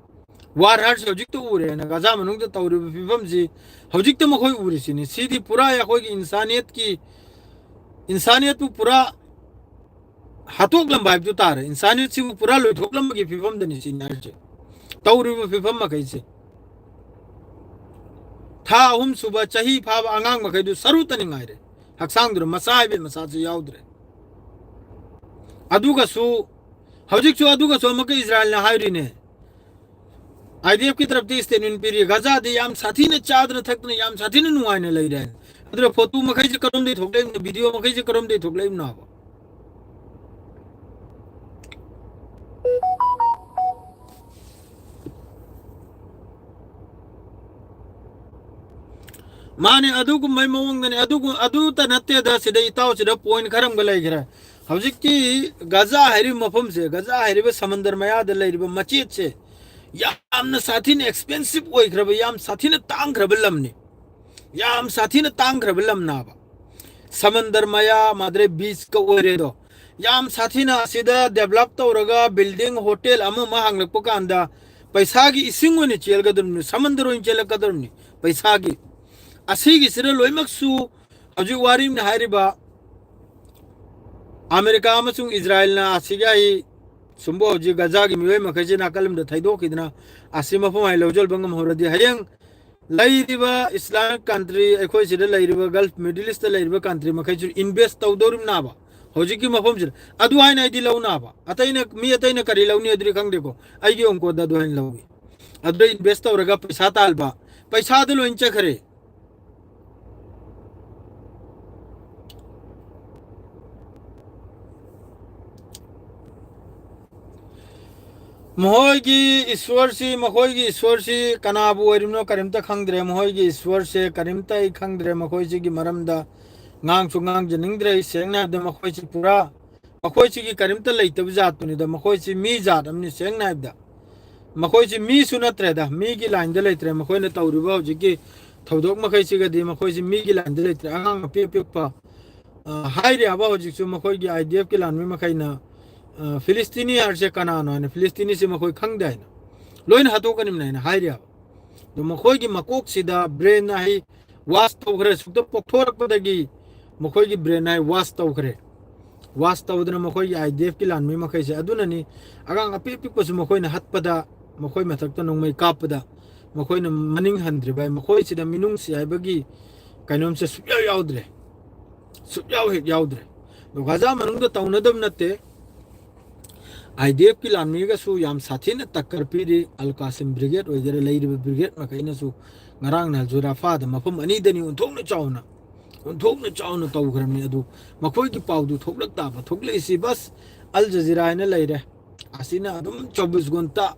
War ꯍꯥꯏꯔꯤꯁꯦ ꯍꯧꯖꯤꯛꯇ ꯎꯔꯦ ꯍꯥꯏꯅ꯫ ꯒꯥꯖꯥ ꯃꯅꯨꯡꯗ ꯇꯧꯔꯤꯕ ꯐꯤꯕꯝꯁꯤ ꯍꯧꯖꯤꯛꯇ ꯃꯈꯣꯏ ꯎꯔꯤꯁꯤꯅꯤ꯫ ꯁꯤꯗꯤ ꯄꯨꯔꯥ ꯑꯩꯈꯣꯏꯒꯤ ꯏꯟꯁꯥꯅꯤꯌꯠꯀꯤ, ꯏꯟꯁꯥꯅꯤꯌꯠꯄꯨ ꯄꯨꯔꯥ ꯍꯥꯠꯇꯣꯛꯂꯝꯕ ꯍꯥꯏꯕꯗꯨ ꯇꯥꯔꯦ꯫ ꯏꯟꯁꯥꯅꯤꯌꯠꯁꯤꯕꯨ ꯄꯨꯔꯥ ꯂꯣꯏꯊꯣꯛꯂꯝꯕꯒꯤ ꯐꯤꯕꯝꯗꯅꯤ ꯁꯤꯅꯤ ꯍꯥꯏꯔꯤꯁꯦ꯫ ꯇꯧꯔꯤꯕ ꯐꯤꯕꯝ ꯃꯈꯩꯁꯦ꯫ ꯊꯥ ꯑꯍꯨꯝ ꯁꯨꯕ, ꯆꯍꯤ ꯐꯥꯕ ꯑꯉꯥꯡ ꯃꯈꯩꯗꯨ ꯁꯔꯨꯇꯅꯤ ꯉꯥꯏꯔꯦ꯫ ꯍꯛꯆꯥꯡꯗꯨꯗ ꯃꯆꯥ ꯍꯥꯏꯕ ꯃꯆꯥꯁꯨ ꯌꯥꯎꯗ꯭ꯔꯦ꯫ ꯑꯗꯨꯒꯁꯨ, ꯍꯧꯖꯤꯛꯁꯨ ꯑꯗꯨꯒꯁꯨ ꯑꯃꯨꯛꯀ ꯏꯖꯔꯥꯏꯜꯅ ꯍꯥꯏꯔꯤꯅꯦ, I D F ꯀꯤ ꯇꯔꯞꯇ statement ꯄꯤꯔꯤ, ꯒꯥꯖꯥꯗꯤ ꯌꯥꯝ ꯁꯥꯊꯤꯅ ꯆꯥꯗꯅ ꯊꯛꯇꯅ ꯌꯥꯝ ꯁꯥꯊꯤꯅ ꯅꯨꯡꯉꯥꯏꯅ ꯂꯩꯔꯦ꯫ ꯑꯗꯨꯅ photo ꯃꯈꯩꯁꯦ ꯀꯔꯣꯝꯗꯩ ꯊꯣꯛꯂꯛꯏꯕꯅꯣ, video ꯃꯈꯩꯁꯦ ꯀꯔꯣꯝꯗꯩ ꯊꯣꯛꯂꯛꯏꯕꯅꯣꯕ? ꯃꯥꯅꯦ, ꯑꯗꯨꯒꯨꯝꯕꯩ ꯃꯑꯣꯡꯗꯅꯦ꯫ ꯑꯗꯨꯒꯨ-, ꯑꯗꯨꯇ ꯅꯠꯇꯦꯗ, ꯁꯤꯗ ꯏꯇꯥꯎꯁꯤꯗ point ꯈꯔ ꯑꯃꯒ ꯂꯩꯈ꯭ꯔꯦ꯫ ꯍꯧꯖꯤꯛꯀꯤ ꯒꯥꯖꯥ ꯍꯥꯏꯔꯤꯕ ꯃꯐꯝꯁꯦ, ꯒꯥꯖꯥ ꯍꯥꯏꯔꯤꯕ ꯁꯃꯟꯗꯔ ꯃꯌꯥꯗ ꯂꯩꯔꯤꯕ ꯃꯆꯦꯠꯁꯦ ꯌꯥꯝꯅ ꯁꯥꯊꯤꯅ expensive ꯑꯣꯏꯈ꯭ꯔꯕ, ꯌꯥꯝ ꯁꯥꯊꯤꯅ ꯇꯥꯡꯈ꯭ꯔꯕ ꯂꯝꯅꯤ꯫ ꯌꯥꯝ ꯁꯥꯊꯤꯅ ꯇꯥꯡꯈ꯭ꯔꯕ ꯂꯝꯅꯥꯕ꯫ ꯁꯃꯟꯗꯔ ꯃꯌꯥ ꯃꯥꯗ꯭ꯔꯦ ꯕꯤꯆꯀ ꯑꯣꯏꯔꯦꯗꯣ꯫ ꯌꯥꯝ ꯁꯥꯊꯤꯅ ꯑꯁꯤꯗ ꯗꯦꯕꯂꯞ ꯇꯧꯔꯒ ꯕꯤꯜꯗꯤꯡ, ꯍꯣꯇꯦꯜ ꯑꯃ ꯑꯃ ꯍꯥꯡꯂꯛꯄ ꯀꯥꯟꯗ ꯄꯩꯁꯥꯒꯤ ꯏꯁꯤꯡ ꯑꯣꯏꯅ ꯆꯦꯜꯒꯗꯧꯔꯤꯕꯅꯤ, ꯁꯃꯟꯗꯔ ꯑꯣꯏꯅ ꯆꯦꯜꯂꯛꯀꯗꯧꯔꯤꯕꯅꯤ ꯄꯩꯁꯥꯒꯤ꯫ ꯑꯁꯤꯒꯤꯁꯤꯗ ꯂꯣꯏꯅꯃꯛꯁꯨ ꯍꯧꯖꯤꯛ ꯋꯥꯔꯤꯅ ꯍꯥꯏꯔꯤꯕ ꯑꯃꯦꯔꯤꯀꯥ ꯑꯃꯁꯨꯡ ꯏꯖꯔꯥꯏꯜꯅ ꯑꯁꯤꯒꯤ ꯑꯩ ꯁꯨꯝꯕ ꯍꯧꯖꯤꯛ ꯒꯖꯥꯒꯤ ꯃꯤꯑꯣꯏ ꯃꯈꯩꯁꯤ ꯅꯥꯀꯜ ꯑꯃꯗ ꯊꯩꯗꯣꯛꯈꯤꯗꯅ ꯑꯁꯤ ꯃꯐꯝ ꯑꯩ ꯂꯧꯁꯤꯟꯕ ꯉꯝꯍꯧꯔꯗꯤ, ꯍꯌꯦꯡ ꯂꯩꯔꯤꯕ ꯏꯁꯂꯥꯃꯤꯛ ꯀꯟꯇ꯭ꯔꯤ, ꯑꯩꯈꯣꯏ ꯁꯤꯗ ꯂꯩꯔꯤꯕ ꯒꯜꯐ, ꯃꯤꯗꯜ ꯏꯁꯇ ꯂꯩꯔꯤꯕ ꯀꯟꯇ꯭ꯔꯤ ꯃꯈꯩꯁꯨ ꯏꯟꯚꯦꯁ ꯇꯧꯗꯧꯔꯤꯕꯅꯥꯕ ꯍꯧꯖꯤꯛꯀꯤ ꯃꯐꯝꯁꯤꯗ꯫ ꯑꯗꯨ ꯍꯥꯏꯅ ꯑꯩꯗꯤ ꯂꯧꯅꯥꯕ, ꯑꯇꯩꯅ, ꯃꯤ ꯑꯇꯩꯅ ꯀꯔꯤ ꯂꯧꯅꯤ ꯑꯗꯨꯗꯤ ꯈꯪꯗꯦꯀꯣ, ꯑꯩꯒꯤ ꯑꯣꯡꯀꯣꯗ ꯑꯗꯨ ꯍꯥꯏꯅ ꯂꯧꯏ꯫ ꯑꯗꯨꯗ ꯏꯟꯚꯦꯁ ꯇꯧꯔꯒ ꯄꯩꯁꯥ ꯇꯥꯜꯕ, ꯄꯩꯁꯥꯗꯨ ꯂꯣꯏꯅ ꯆꯠꯈ꯭ꯔꯦ꯫ ꯃꯈꯣꯏꯒꯤ ꯏꯁ꯭ꯋꯔꯁꯤ, ꯃꯈꯣꯏꯒꯤ ꯏꯁ꯭ꯋꯔꯁꯤ ꯀꯅꯥꯕꯨ ꯑꯣꯏꯔꯤꯕꯅꯣ ꯀꯔꯤꯝꯇ ꯈꯪꯗ꯭ꯔꯦ꯫ ꯃꯈꯣꯏꯒꯤ ꯏꯁ꯭ꯋꯔꯁꯦ ꯀꯔꯤꯝꯇ ꯑꯩ ꯈꯪꯗ꯭ꯔꯦ꯫ ꯃꯈꯣꯏꯁꯤꯒꯤ ꯃꯔꯝꯗ ꯉꯥꯡꯁꯨ ꯉꯥꯡꯖꯅꯤꯡꯗ꯭ꯔꯦ꯫ ꯑꯩ ꯁꯦꯡꯅ ꯍꯥꯏꯕꯗ ꯃꯈꯣꯏꯁꯤ ꯄꯨꯔꯥ, ꯃꯈꯣꯏꯁꯤꯒꯤ ꯀꯔꯤꯝꯇ ꯂꯩꯇꯕ ꯖꯥꯠꯇꯨꯅꯤꯗ꯫ ꯃꯈꯣꯏꯁꯤ ꯃꯤ ꯖꯥꯠ ꯑꯃꯅꯤ꯫ ꯁꯦꯡꯅ ꯍꯥꯏꯕꯗ ꯃꯈꯣꯏꯁꯤ ꯃꯤꯁꯨ ꯅꯠꯇ꯭ꯔꯦꯗ, ꯃꯤꯒꯤ ꯂꯥꯏꯟꯗ ꯂꯩꯇ꯭ꯔꯦ꯫ ꯃꯈꯣꯏꯅ ꯇꯧꯔꯤꯕ ꯍꯧꯖꯤꯛꯀꯤ ꯊꯧꯗꯣꯛ ꯃꯈꯩꯁꯤꯒꯗꯤ ꯃꯈꯣꯏꯁꯤ ꯃꯤꯒꯤ ꯂꯥꯏꯟꯗ ꯂꯩꯇ꯭ꯔꯦ꯫ ꯑꯉꯥꯡ ꯑꯄꯤꯛ ꯑꯄꯤꯛꯄ, ꯑ, ꯍꯥꯏꯔꯤꯕ ꯍꯧꯖꯤꯛꯁꯨ ꯃꯈꯣꯏꯒꯤ ꯑꯥꯏ ꯗꯤ ꯑꯦꯐꯀꯤ ꯂꯥꯟꯃꯤ ꯃꯈꯩꯅ, ꯑ, ꯐꯤꯂꯤꯁꯇꯤꯅꯤ ꯍꯥꯏꯔꯤꯁꯦ ꯀꯅꯥꯅꯣ ꯍꯥꯏꯅ, ꯐꯤꯂꯤꯁꯇꯤꯅꯤꯁꯤ ꯃꯈꯣꯏ ꯈꯪꯗꯦ ꯍꯥꯏꯅ ꯂꯣꯏꯅ ꯍꯥꯠꯇꯣꯛꯀꯅꯤꯕꯅꯦ ꯍꯥꯏꯅ ꯍꯥꯏꯔꯤꯕ꯫ ꯑꯗꯣ ꯃꯈꯣꯏꯒꯤ ꯃꯀꯣꯛꯁꯤꯗ ꯕ꯭ꯔꯦꯟ ꯑꯍꯩ ꯋꯥꯁ ꯇꯧꯈ꯭ꯔꯦ꯫ ꯁꯨꯛꯇ ꯄꯣꯛꯊꯣꯔꯛꯄꯗꯒꯤ ꯃꯈꯣꯏꯒꯤ ꯕ꯭ꯔꯦꯟ ꯑꯍꯩ ꯋꯥꯁ ꯇꯧꯈ꯭ꯔꯦ꯫ ꯋꯥꯁ ꯇꯧꯗꯅ ꯃꯈꯣꯏꯒꯤ ꯑꯥꯏ ꯗꯤ ꯑꯦꯐꯀꯤ ꯂꯥꯟꯃꯤ ꯃꯈꯩꯁꯦ꯫ ꯑꯗꯨꯅꯅꯤ ꯑꯉꯥꯡ ꯑꯄꯤꯛ ꯑꯄꯤꯛꯄꯁꯨ ꯃꯈꯣꯏꯅ ꯍꯠꯄꯗ, ꯃꯈꯣꯏ ꯃꯊꯛꯇ ꯅꯣꯡꯃꯩ ꯀꯥꯞꯄꯗ ꯃꯈꯣꯏꯅ ꯃꯅꯤꯡ ꯍꯟꯗ꯭ꯔꯤꯕ ꯍꯥꯏ꯫ ꯃꯈꯣꯏꯁꯤꯗ ꯃꯤꯅꯨꯡꯁꯤ ꯍꯥꯏꯕꯒꯤ ꯀꯩꯅꯣꯝꯁꯦ ꯁꯨꯛꯌꯥꯎ ꯌꯥꯎꯗ꯭ꯔꯦ꯫ ꯁꯨꯛꯌꯥꯎ ꯍꯦꯛ ꯌꯥꯎꯗ꯭ꯔꯦ꯫ ꯑꯗꯣ ꯒꯥꯖꯥ ꯃꯅꯨꯡꯗ ꯇꯧꯅꯗꯕ ꯅꯠꯇꯦ꯫ ꯑꯥꯏ ꯗꯤ ꯑꯦꯐꯀꯤ ꯂꯥꯟꯃꯤꯒꯁꯨ ꯌꯥꯝ ꯁꯥꯊꯤꯅ ꯇꯛꯀꯔ ꯄꯤꯔꯤ꯫ ꯑꯜ ꯀꯥꯁꯤꯝ ꯕ꯭ꯔꯤꯒꯦꯗ ꯑꯣꯏꯒꯦꯔꯥ, ꯂꯩꯔꯤꯕ ꯕ꯭ꯔꯤꯒꯦꯗ ꯃꯈꯩꯅꯁꯨ ꯉꯔꯥꯡ ꯅꯍꯥꯟꯁꯨ ꯔꯥꯐꯥꯗ ꯃꯐꯝ ꯑꯅꯤꯗꯅꯤ ꯑꯣꯟꯊꯣꯛꯅ ꯆꯥꯎꯅ, ꯑꯣꯟꯊꯣꯛꯅ ꯆꯥꯎꯅ ꯇꯧꯈ꯭ꯔꯕꯅꯤ꯫ ꯑꯗꯨ ꯃꯈꯣꯏꯒꯤ ꯄꯥꯎꯗꯨ ꯊꯣꯛꯂꯛ ꯇꯥꯕ, ꯊꯣꯛꯂꯛꯏꯁꯤ ꯕꯁ ꯑꯜ ꯖꯖꯤꯔꯥ ꯍꯥꯏꯅ ꯂꯩꯔꯦ꯫ ꯑꯁꯤꯅ ꯑꯗꯨꯝ ꯆꯧꯕꯤꯁ ꯒꯨꯟꯇꯥ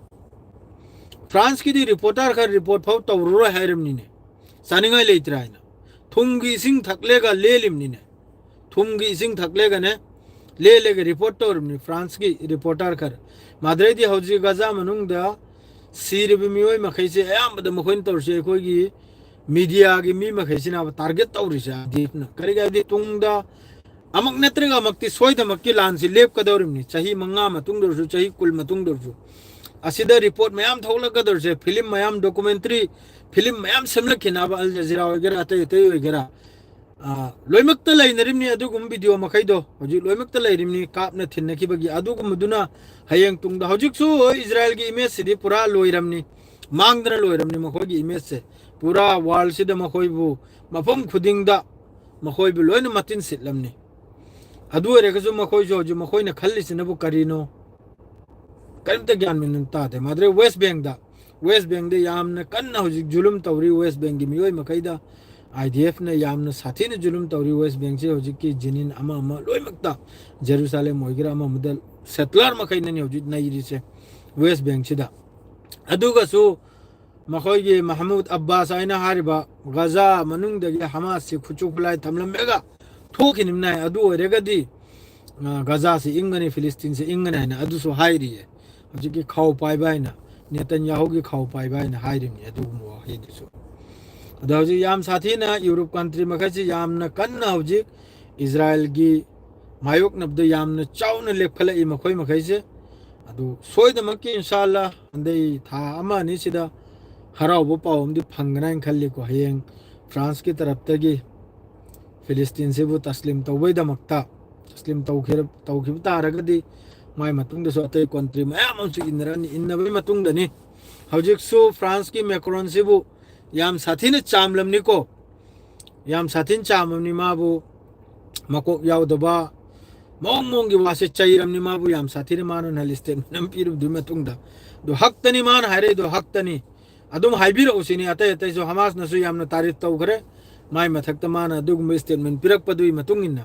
ꯐ꯭ꯔꯥꯟꯁꯀꯤꯗꯤ ꯔꯤꯄꯣꯔꯇꯔ ꯈꯔ ꯔꯤꯄꯣꯔꯠ ꯐꯥꯎ ꯇꯧꯔꯔꯣꯏ ꯍꯥꯏꯔꯕꯅꯤꯅꯦ, ꯆꯥꯅꯤꯡꯉꯥꯏ ꯂꯩꯇ꯭ꯔꯦ ꯍꯥꯏꯅ꯫ ꯊꯨꯝꯒꯤ ꯏꯁꯤꯡ ꯊꯛꯂꯦꯒ ꯂꯦꯜꯂꯤꯕꯅꯤꯅꯦ꯫ ꯊꯨꯝꯒꯤ ꯏꯁꯤꯡ ꯊꯛꯂꯦꯒꯅꯦ, ꯂꯦꯜꯂꯦꯒ ꯔꯤꯄꯣꯔꯠ ꯇꯧꯔꯤꯕꯅꯤ ꯐ꯭ꯔꯥꯟꯁꯀꯤ ꯔꯤꯄꯣꯔꯇꯔ ꯈꯔ꯫ ꯃꯥꯗ꯭ꯔꯩꯗꯤ ꯍꯧꯖꯤꯛ ꯒꯖꯥ ꯃꯅꯨꯡꯗ ꯁꯤꯔꯤꯕ ꯃꯤꯑꯣꯏ ꯃꯈꯩꯁꯦ ꯑꯌꯥꯝꯕꯗ ꯃꯈꯣꯏꯅ ꯇꯧꯔꯤꯁꯦ ꯑꯩꯈꯣꯏꯒꯤ ꯃꯤꯗꯤꯌꯥꯒꯤ ꯃꯤ ꯃꯈꯩꯁꯤꯅ ꯇꯥꯔꯒꯦꯠ ꯇꯧꯔꯤꯁꯦ ꯑꯥꯏ ꯗꯤ ꯑꯦꯐꯅ꯫ ꯀꯔꯤꯒꯤ ꯍꯥꯏꯗꯤ ꯇꯨꯡꯗ ꯑꯃꯨꯛ ꯅꯠꯇ꯭ꯔꯒ ꯑꯃꯨꯛꯇꯤ ꯁꯣꯏꯗꯃꯛꯀꯤ ꯂꯥꯟꯁꯤ ꯂꯦꯞꯀꯗꯧꯔꯤꯕꯅꯤ꯫ ꯆꯍꯤ ꯃꯉꯥ ꯃꯇꯨꯡꯗ ꯑꯣꯏꯔꯁꯨ, ꯆꯍꯤ ꯀꯨꯟ ꯃꯇꯨꯡꯗ ꯑꯣꯏꯔꯁꯨ꯫ ꯑꯁꯤꯗ ꯔꯤꯄꯣꯔꯠ ꯃꯌꯥꯝ ꯊꯣꯛꯂꯛꯀꯗꯧꯔꯤꯁꯦ, ꯐꯤꯂꯝ ꯃꯌꯥꯝ, ꯗꯣꯀꯨꯃꯦꯟꯇꯔꯤ ꯐꯤꯂꯝ ꯃꯌꯥꯝ ꯁꯦꯝꯂꯛꯈꯤꯅꯕ, ꯑꯜ ꯖꯖꯤꯔꯥ ꯑꯣꯏꯒꯦꯔꯥ, ꯑꯇꯩ ꯑꯇꯩ ꯑꯣꯏꯒꯦꯔꯥ, ꯑꯥ, ꯂꯣꯏꯅꯃꯛꯇ ꯂꯩꯅꯔꯤꯕꯅꯤ ꯑꯗꯨꯒꯨꯝꯕ ꯚꯤꯗꯤꯑꯣ ꯃꯈꯩꯗꯣ꯫ ꯍꯧꯖꯤꯛ ꯂꯣꯏꯅꯃꯛꯇ ꯂꯩꯔꯤꯕꯅꯤ, ꯀꯥꯞꯅ ꯊꯤꯟꯅꯈꯤꯕꯒꯤ꯫ ꯑꯗꯨꯒꯨꯝꯕꯗꯨꯅ ꯍꯌꯦꯡ ꯇꯨꯡꯗ, ꯍꯧꯖꯤꯛꯁꯨ ꯏꯖꯔꯥꯏꯜꯒꯤ ꯏꯃꯦꯖꯁꯤꯗꯤ ꯄꯨꯔꯥ ꯂꯣꯏꯔꯝꯅꯤ, ꯃꯥꯡꯗꯅ ꯂꯣꯏꯔꯝꯅꯤ ꯃꯈꯣꯏꯒꯤ ꯏꯃꯦꯖꯁꯦ꯫ ꯄꯨꯔꯥ ꯋꯥꯔꯜꯁꯤꯗ ꯃꯈꯣꯏꯕꯨ, ꯃꯐꯝ ꯈꯨꯗꯤꯡꯗ ꯃꯈꯣꯏꯕꯨ ꯂꯣꯏꯅ ꯃꯇꯤꯟ ꯁꯤꯠꯂꯝꯅꯤ꯫ ꯑꯗꯨ ꯑꯣꯏꯔꯒꯁꯨ ꯃꯈꯣꯏꯁꯨ ꯍꯧꯖꯤꯛ ꯃꯈꯣꯏꯅ ꯈꯜꯂꯤꯁꯤꯅꯕꯨ ꯀꯔꯤꯅꯣ? ꯀꯔꯤꯝꯇ ꯒ꯭ꯌꯥꯟ ꯃꯦꯟ ꯇꯥꯗꯦ꯫ ꯃꯥꯗ꯭ꯔꯦ ꯋꯦꯁ ꯕꯦꯡꯗ, ꯋꯦꯁ ꯕꯦꯡꯗ ꯌꯥꯝꯅ ꯀꯟꯅ ꯍꯧꯖꯤꯛ ꯖꯨꯂꯨꯝ ꯇꯧꯔꯤ ꯋꯦꯁ ꯕꯦꯡꯒꯤ ꯃꯤꯑꯣꯏ ꯃꯈꯩꯗ꯫ ꯑꯥꯏ ꯗꯤ ꯑꯦꯐꯅ ꯌꯥꯝꯅ ꯁꯥꯊꯤꯅ ꯖꯨꯂꯨꯝ ꯇꯧꯔꯤ ꯋꯦꯁ ꯕꯦꯡꯁꯦ꯫ ꯍꯧꯖꯤꯛꯀꯤ ꯖꯤꯅꯤꯟ ꯑꯃ ꯑꯃ ꯂꯣꯏꯅꯃꯛꯇ, ꯖꯦꯔꯨꯁꯥꯂꯦꯝ ꯑꯣꯏꯒꯦꯔꯥ ꯑꯃ ꯑꯃꯗ, ꯁꯦꯇꯂꯔ ꯃꯈꯩꯅꯅꯤ ꯍꯧꯖꯤꯛ ꯅꯩꯔꯤꯁꯦ ꯋꯦꯁ ꯕꯦꯡꯁꯤꯗ꯫ ꯑꯗꯨꯒꯁꯨ ꯃꯈꯣꯏꯒꯤ ꯃꯍꯃꯨꯗ ꯑꯕꯥꯁ ꯍꯥꯏꯅ ꯍꯥꯏꯔꯤꯕ ꯒꯖꯥ ꯃꯅꯨꯡꯗꯒꯤ ꯍꯃꯥꯁꯁꯤ ꯈꯨꯠꯁꯨ ꯈꯨꯠꯂꯥꯏ ꯊꯝꯂꯝꯃꯒ ꯊꯣꯛꯈꯤꯅꯤꯝꯅ ꯍꯥꯏ꯫ ꯑꯗꯨ ꯑꯣꯏꯔꯒꯗꯤ, ꯑ, ꯒꯖꯥꯁꯤ ꯏꯪꯒꯅꯤ, ꯐꯤꯂꯤꯁꯇꯤꯟꯁꯤ ꯏꯪꯒꯅꯤ ꯍꯥꯏꯅ ꯑꯗꯨꯁꯨ ꯍꯥꯏꯔꯤꯌꯦ꯫ ꯍꯧꯖꯤꯛꯀꯤ ꯈꯥꯎ ꯄꯥꯏꯕ ꯍꯥꯏꯅ, ꯅꯦꯇꯟꯌꯥꯍꯨꯒꯤ ꯈꯥꯎ ꯄꯥꯏꯕ ꯍꯥꯏꯅ ꯍꯥꯏꯔꯤꯕꯅꯤ ꯑꯗꯨꯒꯨꯝꯕ ꯋꯥꯍꯩꯗꯨꯁꯨ꯫ ꯑꯗꯣ ꯍꯧꯖꯤꯛ ꯌꯥꯝ ꯁꯥꯊꯤꯅ ꯌꯨꯔꯣꯞ ꯀꯟꯇ꯭ꯔꯤ ꯃꯈꯩꯁꯤ ꯌꯥꯝꯅ ꯀꯟꯅ ꯍꯧꯖꯤꯛ ꯏꯖꯔꯥꯏꯜꯒꯤ ꯃꯥꯌꯣꯛꯅꯕꯗ ꯌꯥꯝꯅ ꯆꯥꯎꯅ ꯂꯦꯞꯈꯠꯂꯛꯏ ꯃꯈꯣꯏ ꯃꯈꯩꯁꯦ꯫ ꯑꯗꯨ ꯁꯣꯏꯗꯃꯛꯀꯤ ꯏꯟꯁꯥ ꯑꯜꯂꯥ ꯍꯟꯗꯛ ꯊꯥ ꯑꯃ ꯑꯅꯤꯁꯤꯗ ꯍꯔꯥꯎꯕ ꯄꯥꯎ ꯑꯃꯗꯤ ꯐꯪꯒꯅꯤ ꯍꯥꯏꯅ ꯈꯜꯂꯤꯀꯣ꯫ ꯍꯌꯦꯡ ꯐ꯭ꯔꯥꯟꯁꯀꯤ ꯇꯔꯞꯇꯒꯤ ꯐꯤꯂꯤꯁꯇꯤꯟꯁꯤꯕꯨ ꯇꯁꯂꯤꯝ ꯇꯧꯕꯩꯗꯃꯛꯇ, ꯇꯁꯂꯤꯝ ꯇꯧꯈꯤꯔ-, ꯇꯧꯈꯤꯕ ꯇꯥꯔꯒꯗꯤ ꯃꯥꯏ ꯃꯇꯨꯡꯗꯁꯨ ꯑꯇꯩ ꯀꯟꯇ꯭ꯔꯤ ꯃꯌꯥꯝ ꯑꯃꯁꯨ ꯏꯟꯅꯔꯛꯑꯅꯤ꯫ ꯏꯟꯅꯕꯒꯤ ꯃꯇꯨꯡꯗꯅꯤ꯫ ꯍꯧꯖꯤꯛꯁꯨ ꯐ꯭ꯔꯥꯟꯁꯀꯤ ꯃꯦꯀ꯭ꯔꯣꯟꯁꯤꯕꯨ ꯌꯥꯝ ꯁꯥꯊꯤꯅ ꯆꯥꯝꯂꯝꯅꯤꯀꯣ꯫ ꯌꯥꯝ ꯁꯥꯊꯤꯅ ꯆꯥꯝꯃꯕꯅꯤ ꯃꯥꯕꯨ꯫ ꯃꯀꯣꯛ ꯌꯥꯎꯗꯕ ꯃꯑꯣꯡ ꯃꯑꯣꯡꯒꯤ ꯋꯥꯁꯦ ꯆꯩꯔꯝꯅꯤ ꯃꯥꯕꯨ ꯌꯥꯝ ꯁꯥꯊꯤꯅ꯫ ꯃꯥꯅ ꯅꯍꯥꯟ ꯁ꯭ꯇꯦꯠꯃꯦꯟ ꯑꯃ ꯄꯤꯔꯨꯕꯗꯨꯒꯤ ꯃꯇꯨꯡꯗ꯫ ꯑꯗꯨ ꯍꯛꯇꯅꯤ ꯃꯥꯅ ꯍꯥꯏꯔꯛꯏꯗꯣ, ꯍꯛꯇꯅꯤ꯫ ꯑꯗꯨꯝ ꯍꯥꯏꯕꯤꯔꯛꯎ ꯁꯤꯅꯤ꯫ ꯑꯇꯩ ꯑꯇꯩꯁꯨ ꯍꯃꯥꯁꯅꯁꯨ ꯌꯥꯝꯅ ꯇꯥꯔꯤꯐ ꯇꯧꯈ꯭ꯔꯦ꯫ ꯃꯥꯏ ꯃꯊꯛꯇ ꯃꯥꯅ ꯑꯗꯨꯒꯨꯝꯕ ꯁ꯭ꯇꯦꯠꯃꯦꯟ ꯄꯤꯔꯛꯄꯗꯨꯒꯤ ꯃꯇꯨꯡ ꯏꯟꯅ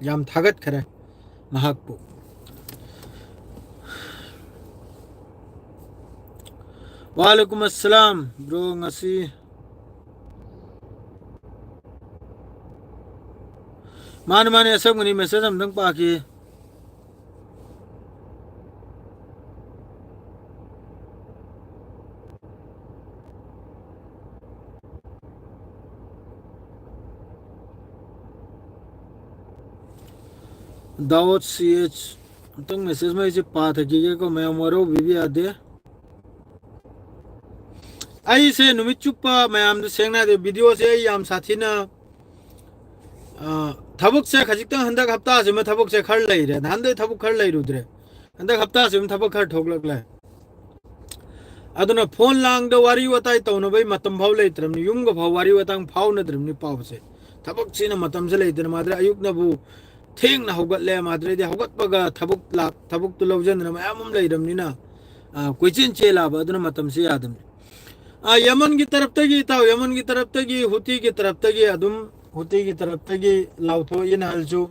ꯌꯥꯝ ꯊꯥꯒꯠꯈꯔꯦ ꯃꯍꯥꯛꯄꯨ꯫ ꯋꯥꯂꯦꯀꯨꯝ ꯑꯁꯂꯥꯝ, ꯕ꯭ꯔꯣ꯫ ꯉꯁꯤ ꯃꯥꯅꯦ, ꯃꯥꯅꯦ, ꯑꯁꯦꯡꯕꯅꯤ꯫ ꯃꯦꯁꯦꯖ ꯑꯝꯇꯪ ꯄꯥꯈꯤ꯫ ꯗꯥꯎꯠ ꯁꯤ ꯑꯦꯆ꯫ ꯑꯝꯇꯪ ꯃꯦꯁꯦꯖ ꯃꯩꯁꯦ ꯄꯥꯊꯈꯤꯒꯦꯀꯣ, ꯃꯌꯥꯝ ꯋꯥꯔꯧꯕꯤꯕ ꯌꯥꯗꯦ꯫ ꯑꯩꯁꯦ ꯅꯨꯃꯤꯠ ꯆꯨꯞꯄ ꯃꯌꯥꯝꯗ ꯁꯦꯡꯅ ꯍꯥꯏꯗꯤ ꯚꯤꯗꯤꯑꯣꯁꯦ ꯑꯩ ꯌꯥꯝ ꯁꯥꯊꯤꯅ, ꯑ, ꯊꯕꯛꯁꯦ ꯈꯖꯤꯛꯇꯪ ꯍꯟꯗꯛ ꯍꯞꯇꯥꯁꯤꯃ ꯊꯕꯛꯁꯦ ꯈꯔ ꯂꯩꯔꯦ, ꯅꯍꯥꯟꯗꯩ ꯊꯕꯛ ꯈꯔ ꯂꯩꯔꯨꯗ꯭ꯔꯦ, ꯍꯟꯗꯛ ꯍꯞꯇꯥꯁꯤꯃ ꯊꯕꯛ ꯈꯔ ꯊꯣꯛꯂꯛꯂꯦ꯫ ꯑꯗꯨꯅ ꯐꯣꯟ ꯂꯥꯡꯗ ꯋꯥꯔꯤ ꯋꯥꯇꯥꯏ ꯇꯧꯅꯕꯩ ꯃꯇꯝ ꯐꯥꯎ ꯂꯩꯇ꯭ꯔꯕꯅꯤ, ꯌꯨꯝꯒ ꯐꯥꯎ ꯋꯥꯔꯤ ꯋꯥꯇꯥꯏ ꯐꯥꯎꯅꯗ꯭ꯔꯕꯅꯤ꯫ ꯄꯥꯎꯁꯦ ꯊꯕꯛꯁꯤꯅ ꯃꯇꯝꯁꯦ ꯂꯩꯇꯅ ꯃꯥꯗ꯭ꯔꯦ꯫ ꯑꯌꯨꯛꯅꯕꯨ ꯊꯦꯡꯅ ꯍꯧꯒꯠꯂꯦ, ꯃꯥꯗ꯭ꯔꯦꯗꯤ ꯍꯧꯒꯠꯄꯒ ꯊꯕꯛ ꯂꯥꯛ-, ꯊꯕꯛꯇꯨ ꯂꯧꯖꯟꯗꯅ ꯃꯌꯥꯝ ꯑꯃ ꯂꯩꯔꯕꯅꯤꯅ, ꯑ, ꯀꯣꯏꯆꯦꯟ ꯆꯦꯜꯂꯛꯑꯕ, ꯑꯗꯨꯅ ꯃꯇꯝꯁꯦ ꯌꯥꯗꯕꯅꯤ꯫ ꯑ, ꯌꯃꯟꯒꯤ ꯇꯔꯞꯇꯒꯤ ꯏꯇꯥꯎ, ꯌꯃꯟꯒꯤ ꯇꯔꯞꯇꯒꯤ, ꯍꯨꯇꯤꯒꯤ ꯇꯔꯞꯇꯒꯤ ꯑꯗꯨꯝ, ꯍꯨꯇꯤꯒꯤ ꯇꯔꯞꯇꯒꯤ ꯂꯥꯎꯊꯣꯛꯏ ꯅꯍꯜꯁꯨ,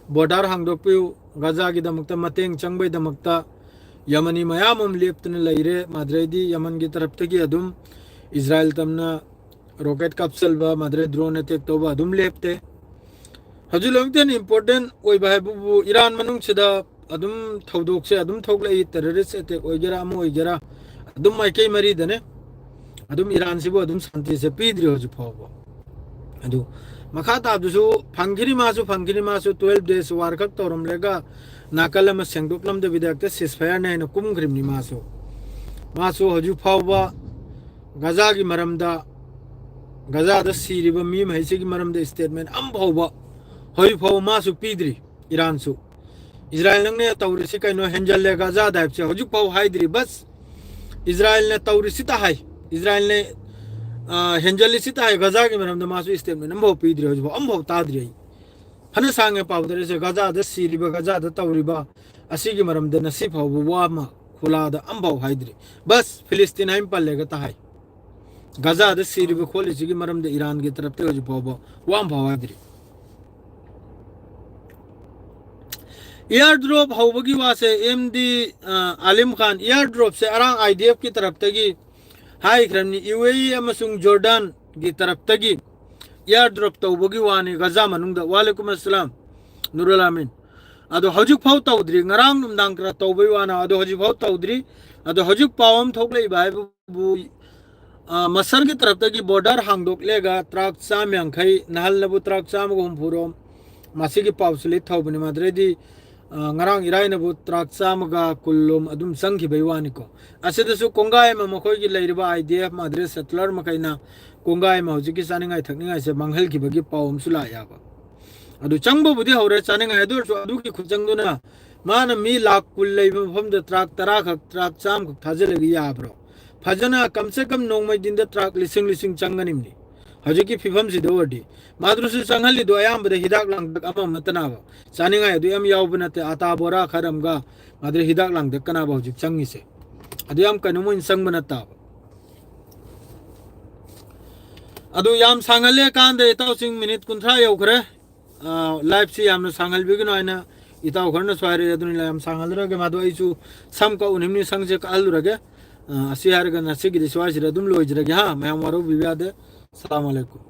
ꯕꯣꯔꯗꯔ ꯍꯥꯡꯗꯣꯛꯄꯤꯌꯨ, ꯒꯖꯥꯒꯤꯗꯃꯛꯇ ꯃꯇꯦꯡ ꯆꯪꯕꯩꯗꯃꯛꯇ ꯌꯃꯅꯤ ꯃꯌꯥꯝ ꯑꯃ ꯂꯦꯞꯇꯨꯅ ꯂꯩꯔꯦ꯫ ꯃꯥꯗ꯭ꯔꯦꯗꯤ ꯌꯃꯟꯒꯤ ꯇꯔꯞꯇꯒꯤ ꯑꯗꯨꯝ ꯏꯖꯔꯥꯏꯜ ꯇꯝꯅ ꯔꯣꯀꯦꯠ ꯀꯥꯞꯁꯤꯜꯕ, ꯃꯥꯗ꯭ꯔꯦ ꯗ꯭ꯔꯣꯟ ꯑꯦꯇꯦꯛ ꯇꯧꯕ ꯑꯗꯨꯝ ꯂꯦꯞꯇꯦ꯫ ꯍꯧꯖꯤꯛ ꯂꯣꯏꯅꯃꯛꯇ ꯍꯦꯟꯅ ꯏꯝꯄꯣꯔꯇꯦꯟ ꯑꯣꯏꯕ ꯍꯥꯏꯕꯕꯨ ꯏꯔꯥꯟ ꯃꯅꯨꯡꯁꯤꯗ ꯑꯗꯨꯝ ꯊꯧꯗꯣꯛꯁꯦ ꯑꯗꯨꯝ ꯊꯣꯛꯂꯛꯏ, ꯇꯦꯔꯣꯔꯤꯁ ꯑꯦꯇꯦꯛ ꯑꯣꯏꯒꯦꯔꯥ ꯑꯃ ꯑꯣꯏꯒꯦꯔꯥ, ꯑꯗꯨꯝ ꯃꯥꯏꯀꯩ ꯃꯔꯤꯗꯅꯦ꯫ ꯑꯗꯨꯝ ꯏꯔꯥꯟꯁꯤꯕꯨ ꯑꯗꯨꯝ ꯁꯥꯟꯇꯤꯁꯦ ꯄꯤꯗ꯭ꯔꯤ ꯍꯧꯖꯤꯛ ꯐꯥꯎꯕ꯫ ꯑꯗꯨ ꯃꯈꯥ ꯇꯥꯕꯗꯨꯁꯨ ꯐꯪꯈꯤꯅꯤ, ꯃꯥꯁꯨ ꯐꯪꯈꯤꯅꯤ, ꯃꯥꯁꯨ ꯇꯨꯋꯦꯜꯐ ꯗꯦꯖ ꯋꯥꯔ ꯈꯛ ꯇꯧꯔꯝꯂꯒ ꯅꯥꯀꯜ ꯑꯃ ꯁꯦꯡꯗꯣꯛꯂꯝꯗꯕꯤꯗ ꯍꯦꯛꯇ ꯁꯤꯁ ꯐꯌꯥꯔꯅꯦ ꯍꯥꯏꯅ ꯀꯨꯝꯈ꯭ꯔꯤꯕꯅꯤ ꯃꯥꯁꯨ꯫ ꯃꯥꯁꯨ ꯍꯧꯖꯤꯛ ꯐꯥꯎꯕ ꯒꯖꯥꯒꯤ ꯃꯔꯝꯗ, ꯒꯖꯥꯗ ꯁꯤꯔꯤꯕ ꯃꯤ ꯃꯈꯩꯁꯤꯒꯤ ꯃꯔꯝꯗ ꯁ꯭ꯇꯦꯠꯃꯦꯟ ꯑꯃ ꯐꯥꯎꯕ ꯍꯧꯖꯤꯛ ꯐꯥꯎꯕ ꯃꯥꯁꯨ ꯄꯤꯗ꯭ꯔꯤ꯫ ꯏꯔꯥꯟꯁꯨ, ꯏꯖꯔꯥꯏꯜ ꯅꯪꯅ ꯇꯧꯔꯤꯁꯤ ꯀꯩꯅꯣ, ꯍꯦꯟꯖꯜꯂꯦ ꯒꯖꯥꯗ ꯍꯥꯏꯕꯁꯦ ꯍꯧꯖꯤꯛ ꯐꯥꯎ ꯍꯥꯏꯗ꯭ꯔꯤ꯫ ꯕꯁ ꯏꯖꯔꯥꯏꯜꯅ ꯇꯧꯔꯤꯁꯤꯇ ꯍꯥꯏ, ꯏꯖꯔꯥꯏꯜꯅ, ꯑ, ꯍꯦꯟꯖꯜꯂꯤꯁꯤꯇ ꯍꯥꯏ, ꯒꯖꯥꯒꯤ ꯃꯔꯝꯗ ꯃꯥꯁꯨ ꯁ꯭ꯇꯦꯠꯃꯦꯟ ꯑꯃꯐꯥꯎ ꯄꯤꯗ꯭ꯔꯤ, ꯍꯧꯖꯤꯛꯐꯥꯎ ꯑꯃꯐꯥꯎ ꯇꯥꯗ꯭ꯔꯤ ꯑꯩ꯫ ꯐꯅ ꯁꯥꯡꯉꯦ ꯄꯥꯎ ꯇꯥꯔꯤꯁꯦ, ꯒꯖꯥꯗ ꯁꯤꯔꯤꯕ, ꯒꯖꯥꯗ ꯇꯧꯔꯤꯕ ꯑꯁꯤꯒꯤ ꯃꯔꯝꯗ ꯉꯁꯤ ꯐꯥꯎꯕ ꯋꯥ ꯑꯃ ꯈꯨꯂꯥꯗ ꯑꯃꯐꯥꯎ ꯍꯥꯏꯗ꯭ꯔꯤ꯫ ꯕꯁ ꯐꯤꯂꯤꯁꯇꯤꯟ ꯍꯥꯏꯅ ꯄꯜꯂꯦꯒ ꯇ ꯍꯥꯏ꯫ ꯒꯖꯥꯗ ꯁꯤꯔꯤꯕ ꯈꯣꯠꯂꯤꯁꯤꯒꯤ ꯃꯔꯝꯗ ꯏꯔꯥꯟꯒꯤ ꯇꯔꯞꯇ ꯍꯧꯖꯤꯛ ꯐꯥꯎꯕ ꯋꯥ ꯑꯃꯐꯥꯎ ꯍꯥꯏꯗ꯭ꯔꯤ꯫ ꯏꯌꯥꯔ ꯗ꯭ꯔꯣꯞ ꯍꯧꯕꯒꯤ ꯋꯥꯁꯦ ꯑꯦꯝ ꯗꯤ, ꯑ, ꯑꯥꯂꯤꯝ ꯈꯥꯟ, year ꯗ꯭ꯔꯣꯞꯁꯦ ꯑꯔꯥꯡ I D ꯑꯦꯐꯀꯤ ꯇꯔꯞꯇꯒꯤ ꯍꯥꯏꯈ꯭ꯔꯕꯅꯤ, U A E ꯑꯃꯁꯨꯡ ꯖꯣꯔꯗꯥꯟꯒꯤ ꯇꯔꯞꯇꯒꯤ ꯏꯌꯥꯔ ꯗ꯭ꯔꯣꯞ ꯇꯧꯕꯒꯤ ꯋꯥꯅꯤ ꯒꯖꯥ ꯃꯅꯨꯡꯗ꯫ ꯋꯥꯂꯦꯀꯨꯝ ꯑꯁꯂꯥꯝ, ꯅꯨꯔꯨꯜ ꯑꯃꯤꯟ꯫ ꯑꯗꯣ ꯍꯧꯖꯤꯛ ꯐꯥꯎ ꯇꯧꯗ꯭ꯔꯤ, ꯉꯔꯥꯡ ꯅꯨꯡꯗꯥꯡ ꯈꯔ ꯇꯧꯕꯩ ꯋꯥꯅ, ꯑꯗꯣ ꯍꯧꯖꯤꯛ ꯐꯥꯎ ꯇꯧꯗ꯭ꯔꯤ꯫ ꯑꯗꯣ ꯍꯧꯖꯤꯛ ꯄꯥꯎ ꯑꯃ ꯊꯣꯛꯂꯛꯏꯕ ꯍꯥꯏꯕꯕꯨ, ꯑ, ꯃꯁꯔꯒꯤ ꯇꯔꯞꯇꯒꯤ ꯕꯣꯔꯗꯔ ꯍꯥꯡꯗꯣꯛꯂꯦꯒ ꯇ꯭ꯔꯛ ꯆꯥꯝ ꯌꯥꯡꯈꯩ, ꯅꯍꯜꯅꯕꯨ ꯇ꯭ꯔꯛ ꯆꯥꯝꯃꯒ ꯍꯨꯝꯐꯨ ꯔꯣꯝ, ꯃꯁꯤꯒꯤ ꯄꯥꯎꯁꯤ ꯂꯤꯠ ꯊꯧꯕꯅꯤ꯫ ꯃꯗꯨꯗꯩꯗꯤ, ꯑ, ꯉꯔꯥꯡ ꯏꯔꯥꯏꯅꯕꯨ ꯇ꯭ꯔꯥꯛ ꯆꯥꯝꯃꯒ ꯀꯨꯟꯂꯣꯝ ꯑꯗꯨꯝ ꯆꯪꯈꯤꯕꯩ ꯋꯥꯅꯤꯀꯣ꯫ ꯑꯁꯤꯗꯁꯨ ꯀꯣꯡꯒꯥꯏ ꯑꯃ ꯃꯈꯣꯏꯒꯤ ꯂꯩꯔꯤꯕ IDF ꯃꯗꯨꯗꯩ ꯁꯦꯇꯂꯔ ꯃꯈꯩꯅ ꯀꯣꯡꯒꯥꯏ ꯑꯃ ꯍꯧꯖꯤꯛꯀꯤ ꯆꯥꯅꯤꯡꯉꯥꯏ ꯊꯛꯅꯤꯡꯉꯥꯏꯁꯦ ꯃꯥꯡꯍꯟꯈꯤꯕꯒꯤ ꯄꯥꯎ ꯑꯃꯁꯨ ꯂꯥꯛꯑꯦꯕ꯫ ꯑꯗꯨ ꯆꯪꯕꯕꯨꯗꯤ ꯍꯧꯔꯦ ꯆꯥꯅꯤꯡꯉꯥꯏ, ꯑꯗꯨ ꯑꯣꯏꯔꯁꯨ ꯑꯗꯨꯒꯤ ꯈꯨꯠꯆꯪꯗꯨꯅ ꯃꯥꯅ ꯃꯤ ꯂꯥꯛ ꯀꯨꯟ ꯂꯩꯕ ꯃꯐꯝꯗ ꯇ꯭ꯔꯥꯛ ꯇꯔꯥ ꯈꯛ, ꯇ꯭ꯔꯥꯛ ꯆꯥꯝꯃ ꯈꯛ ꯊꯥꯖꯤꯜꯂꯒ ꯌꯥꯕ꯭ꯔꯣ? ꯐꯖꯅ ꯀꯝꯁꯦ ꯀꯝ ꯅꯣꯡꯃꯩ ꯗꯤꯟꯗ ꯇ꯭ꯔꯥꯛ ꯂꯤꯁꯤꯡ ꯂꯤꯁꯤꯡ ꯆꯪꯒꯅꯤꯕꯅꯤ꯫ ꯍꯧꯖꯤꯛꯀꯤ ꯐꯤꯕꯝꯁꯤꯗ ꯑꯣꯏꯔꯗꯤ ꯃꯗꯨꯗꯁꯨ ꯆꯪꯍꯜꯂꯤꯗꯣ ꯑꯌꯥꯝꯕꯗ ꯍꯤꯗꯥꯛ ꯂꯥꯡꯊꯛ ꯑꯃ ꯑꯃꯠꯇꯅꯕ꯫ ꯆꯥꯅꯤꯡꯉꯥꯏ ꯑꯗꯨ ꯌꯥꯝ ꯌꯥꯎꯕ ꯅꯠꯇꯦ, ꯑꯇꯥ ꯕꯣꯔꯥ ꯈꯔ ꯑꯃꯒ ꯃꯗꯨꯗ ꯍꯤꯗꯥꯛ ꯂꯥꯡꯊꯛꯀꯅꯕ ꯍꯧꯖꯤꯛ ꯆꯪꯉꯤꯁꯦ꯫ ꯑꯗꯨ ꯌꯥꯝ ꯀꯩꯅꯣꯝ ꯑꯣꯏꯅ ꯆꯪꯕ ꯅꯠꯇꯕ꯫ ꯑꯗꯨ ꯌꯥꯝ ꯁꯥꯡꯍꯜꯂꯦ ꯀꯥꯟꯗ ꯏꯇꯥꯎꯁꯤꯡ, ꯃꯤꯅꯤꯠ ꯀꯨꯟꯊ꯭ꯔꯥ ꯌꯧꯈ꯭ꯔꯦ꯫ ꯑ, ꯂꯥꯏꯐꯁꯤ ꯌꯥꯝꯅ ꯁꯥꯡꯍꯟꯕꯤꯒꯅꯨ ꯍꯥꯏꯅ ꯏꯇꯥꯎ ꯈꯔꯅꯁꯨ ꯍꯥꯏꯔꯛꯑꯦ, ꯑꯗꯨꯅ ꯌꯥꯝ ꯁꯥꯡꯍꯜꯂꯔꯣꯏꯒꯦ꯫ ꯃꯗꯨ ꯑꯩꯁꯨ ꯁꯝ ꯀꯛꯎꯅꯤꯡꯕꯅꯤ, ꯁꯝꯁꯦ ꯀꯛꯍꯜꯂꯨꯔꯒꯦ꯫ ꯑ, ꯑꯁꯤ ꯍꯥꯏꯔꯒ ꯉꯁꯤꯒꯤꯗꯤ ꯁ꯭ꯋꯥꯏꯁꯤꯗ ꯑꯗꯨꯝ ꯂꯣꯏꯖꯔꯒꯦ ꯍꯥ, ꯃꯌꯥꯝ ꯋꯥꯔꯧꯕꯤꯕ ꯌꯥꯗꯦ꯫ ꯑꯁꯂꯥꯃꯨ ꯑꯂꯩꯀꯨꯝ꯫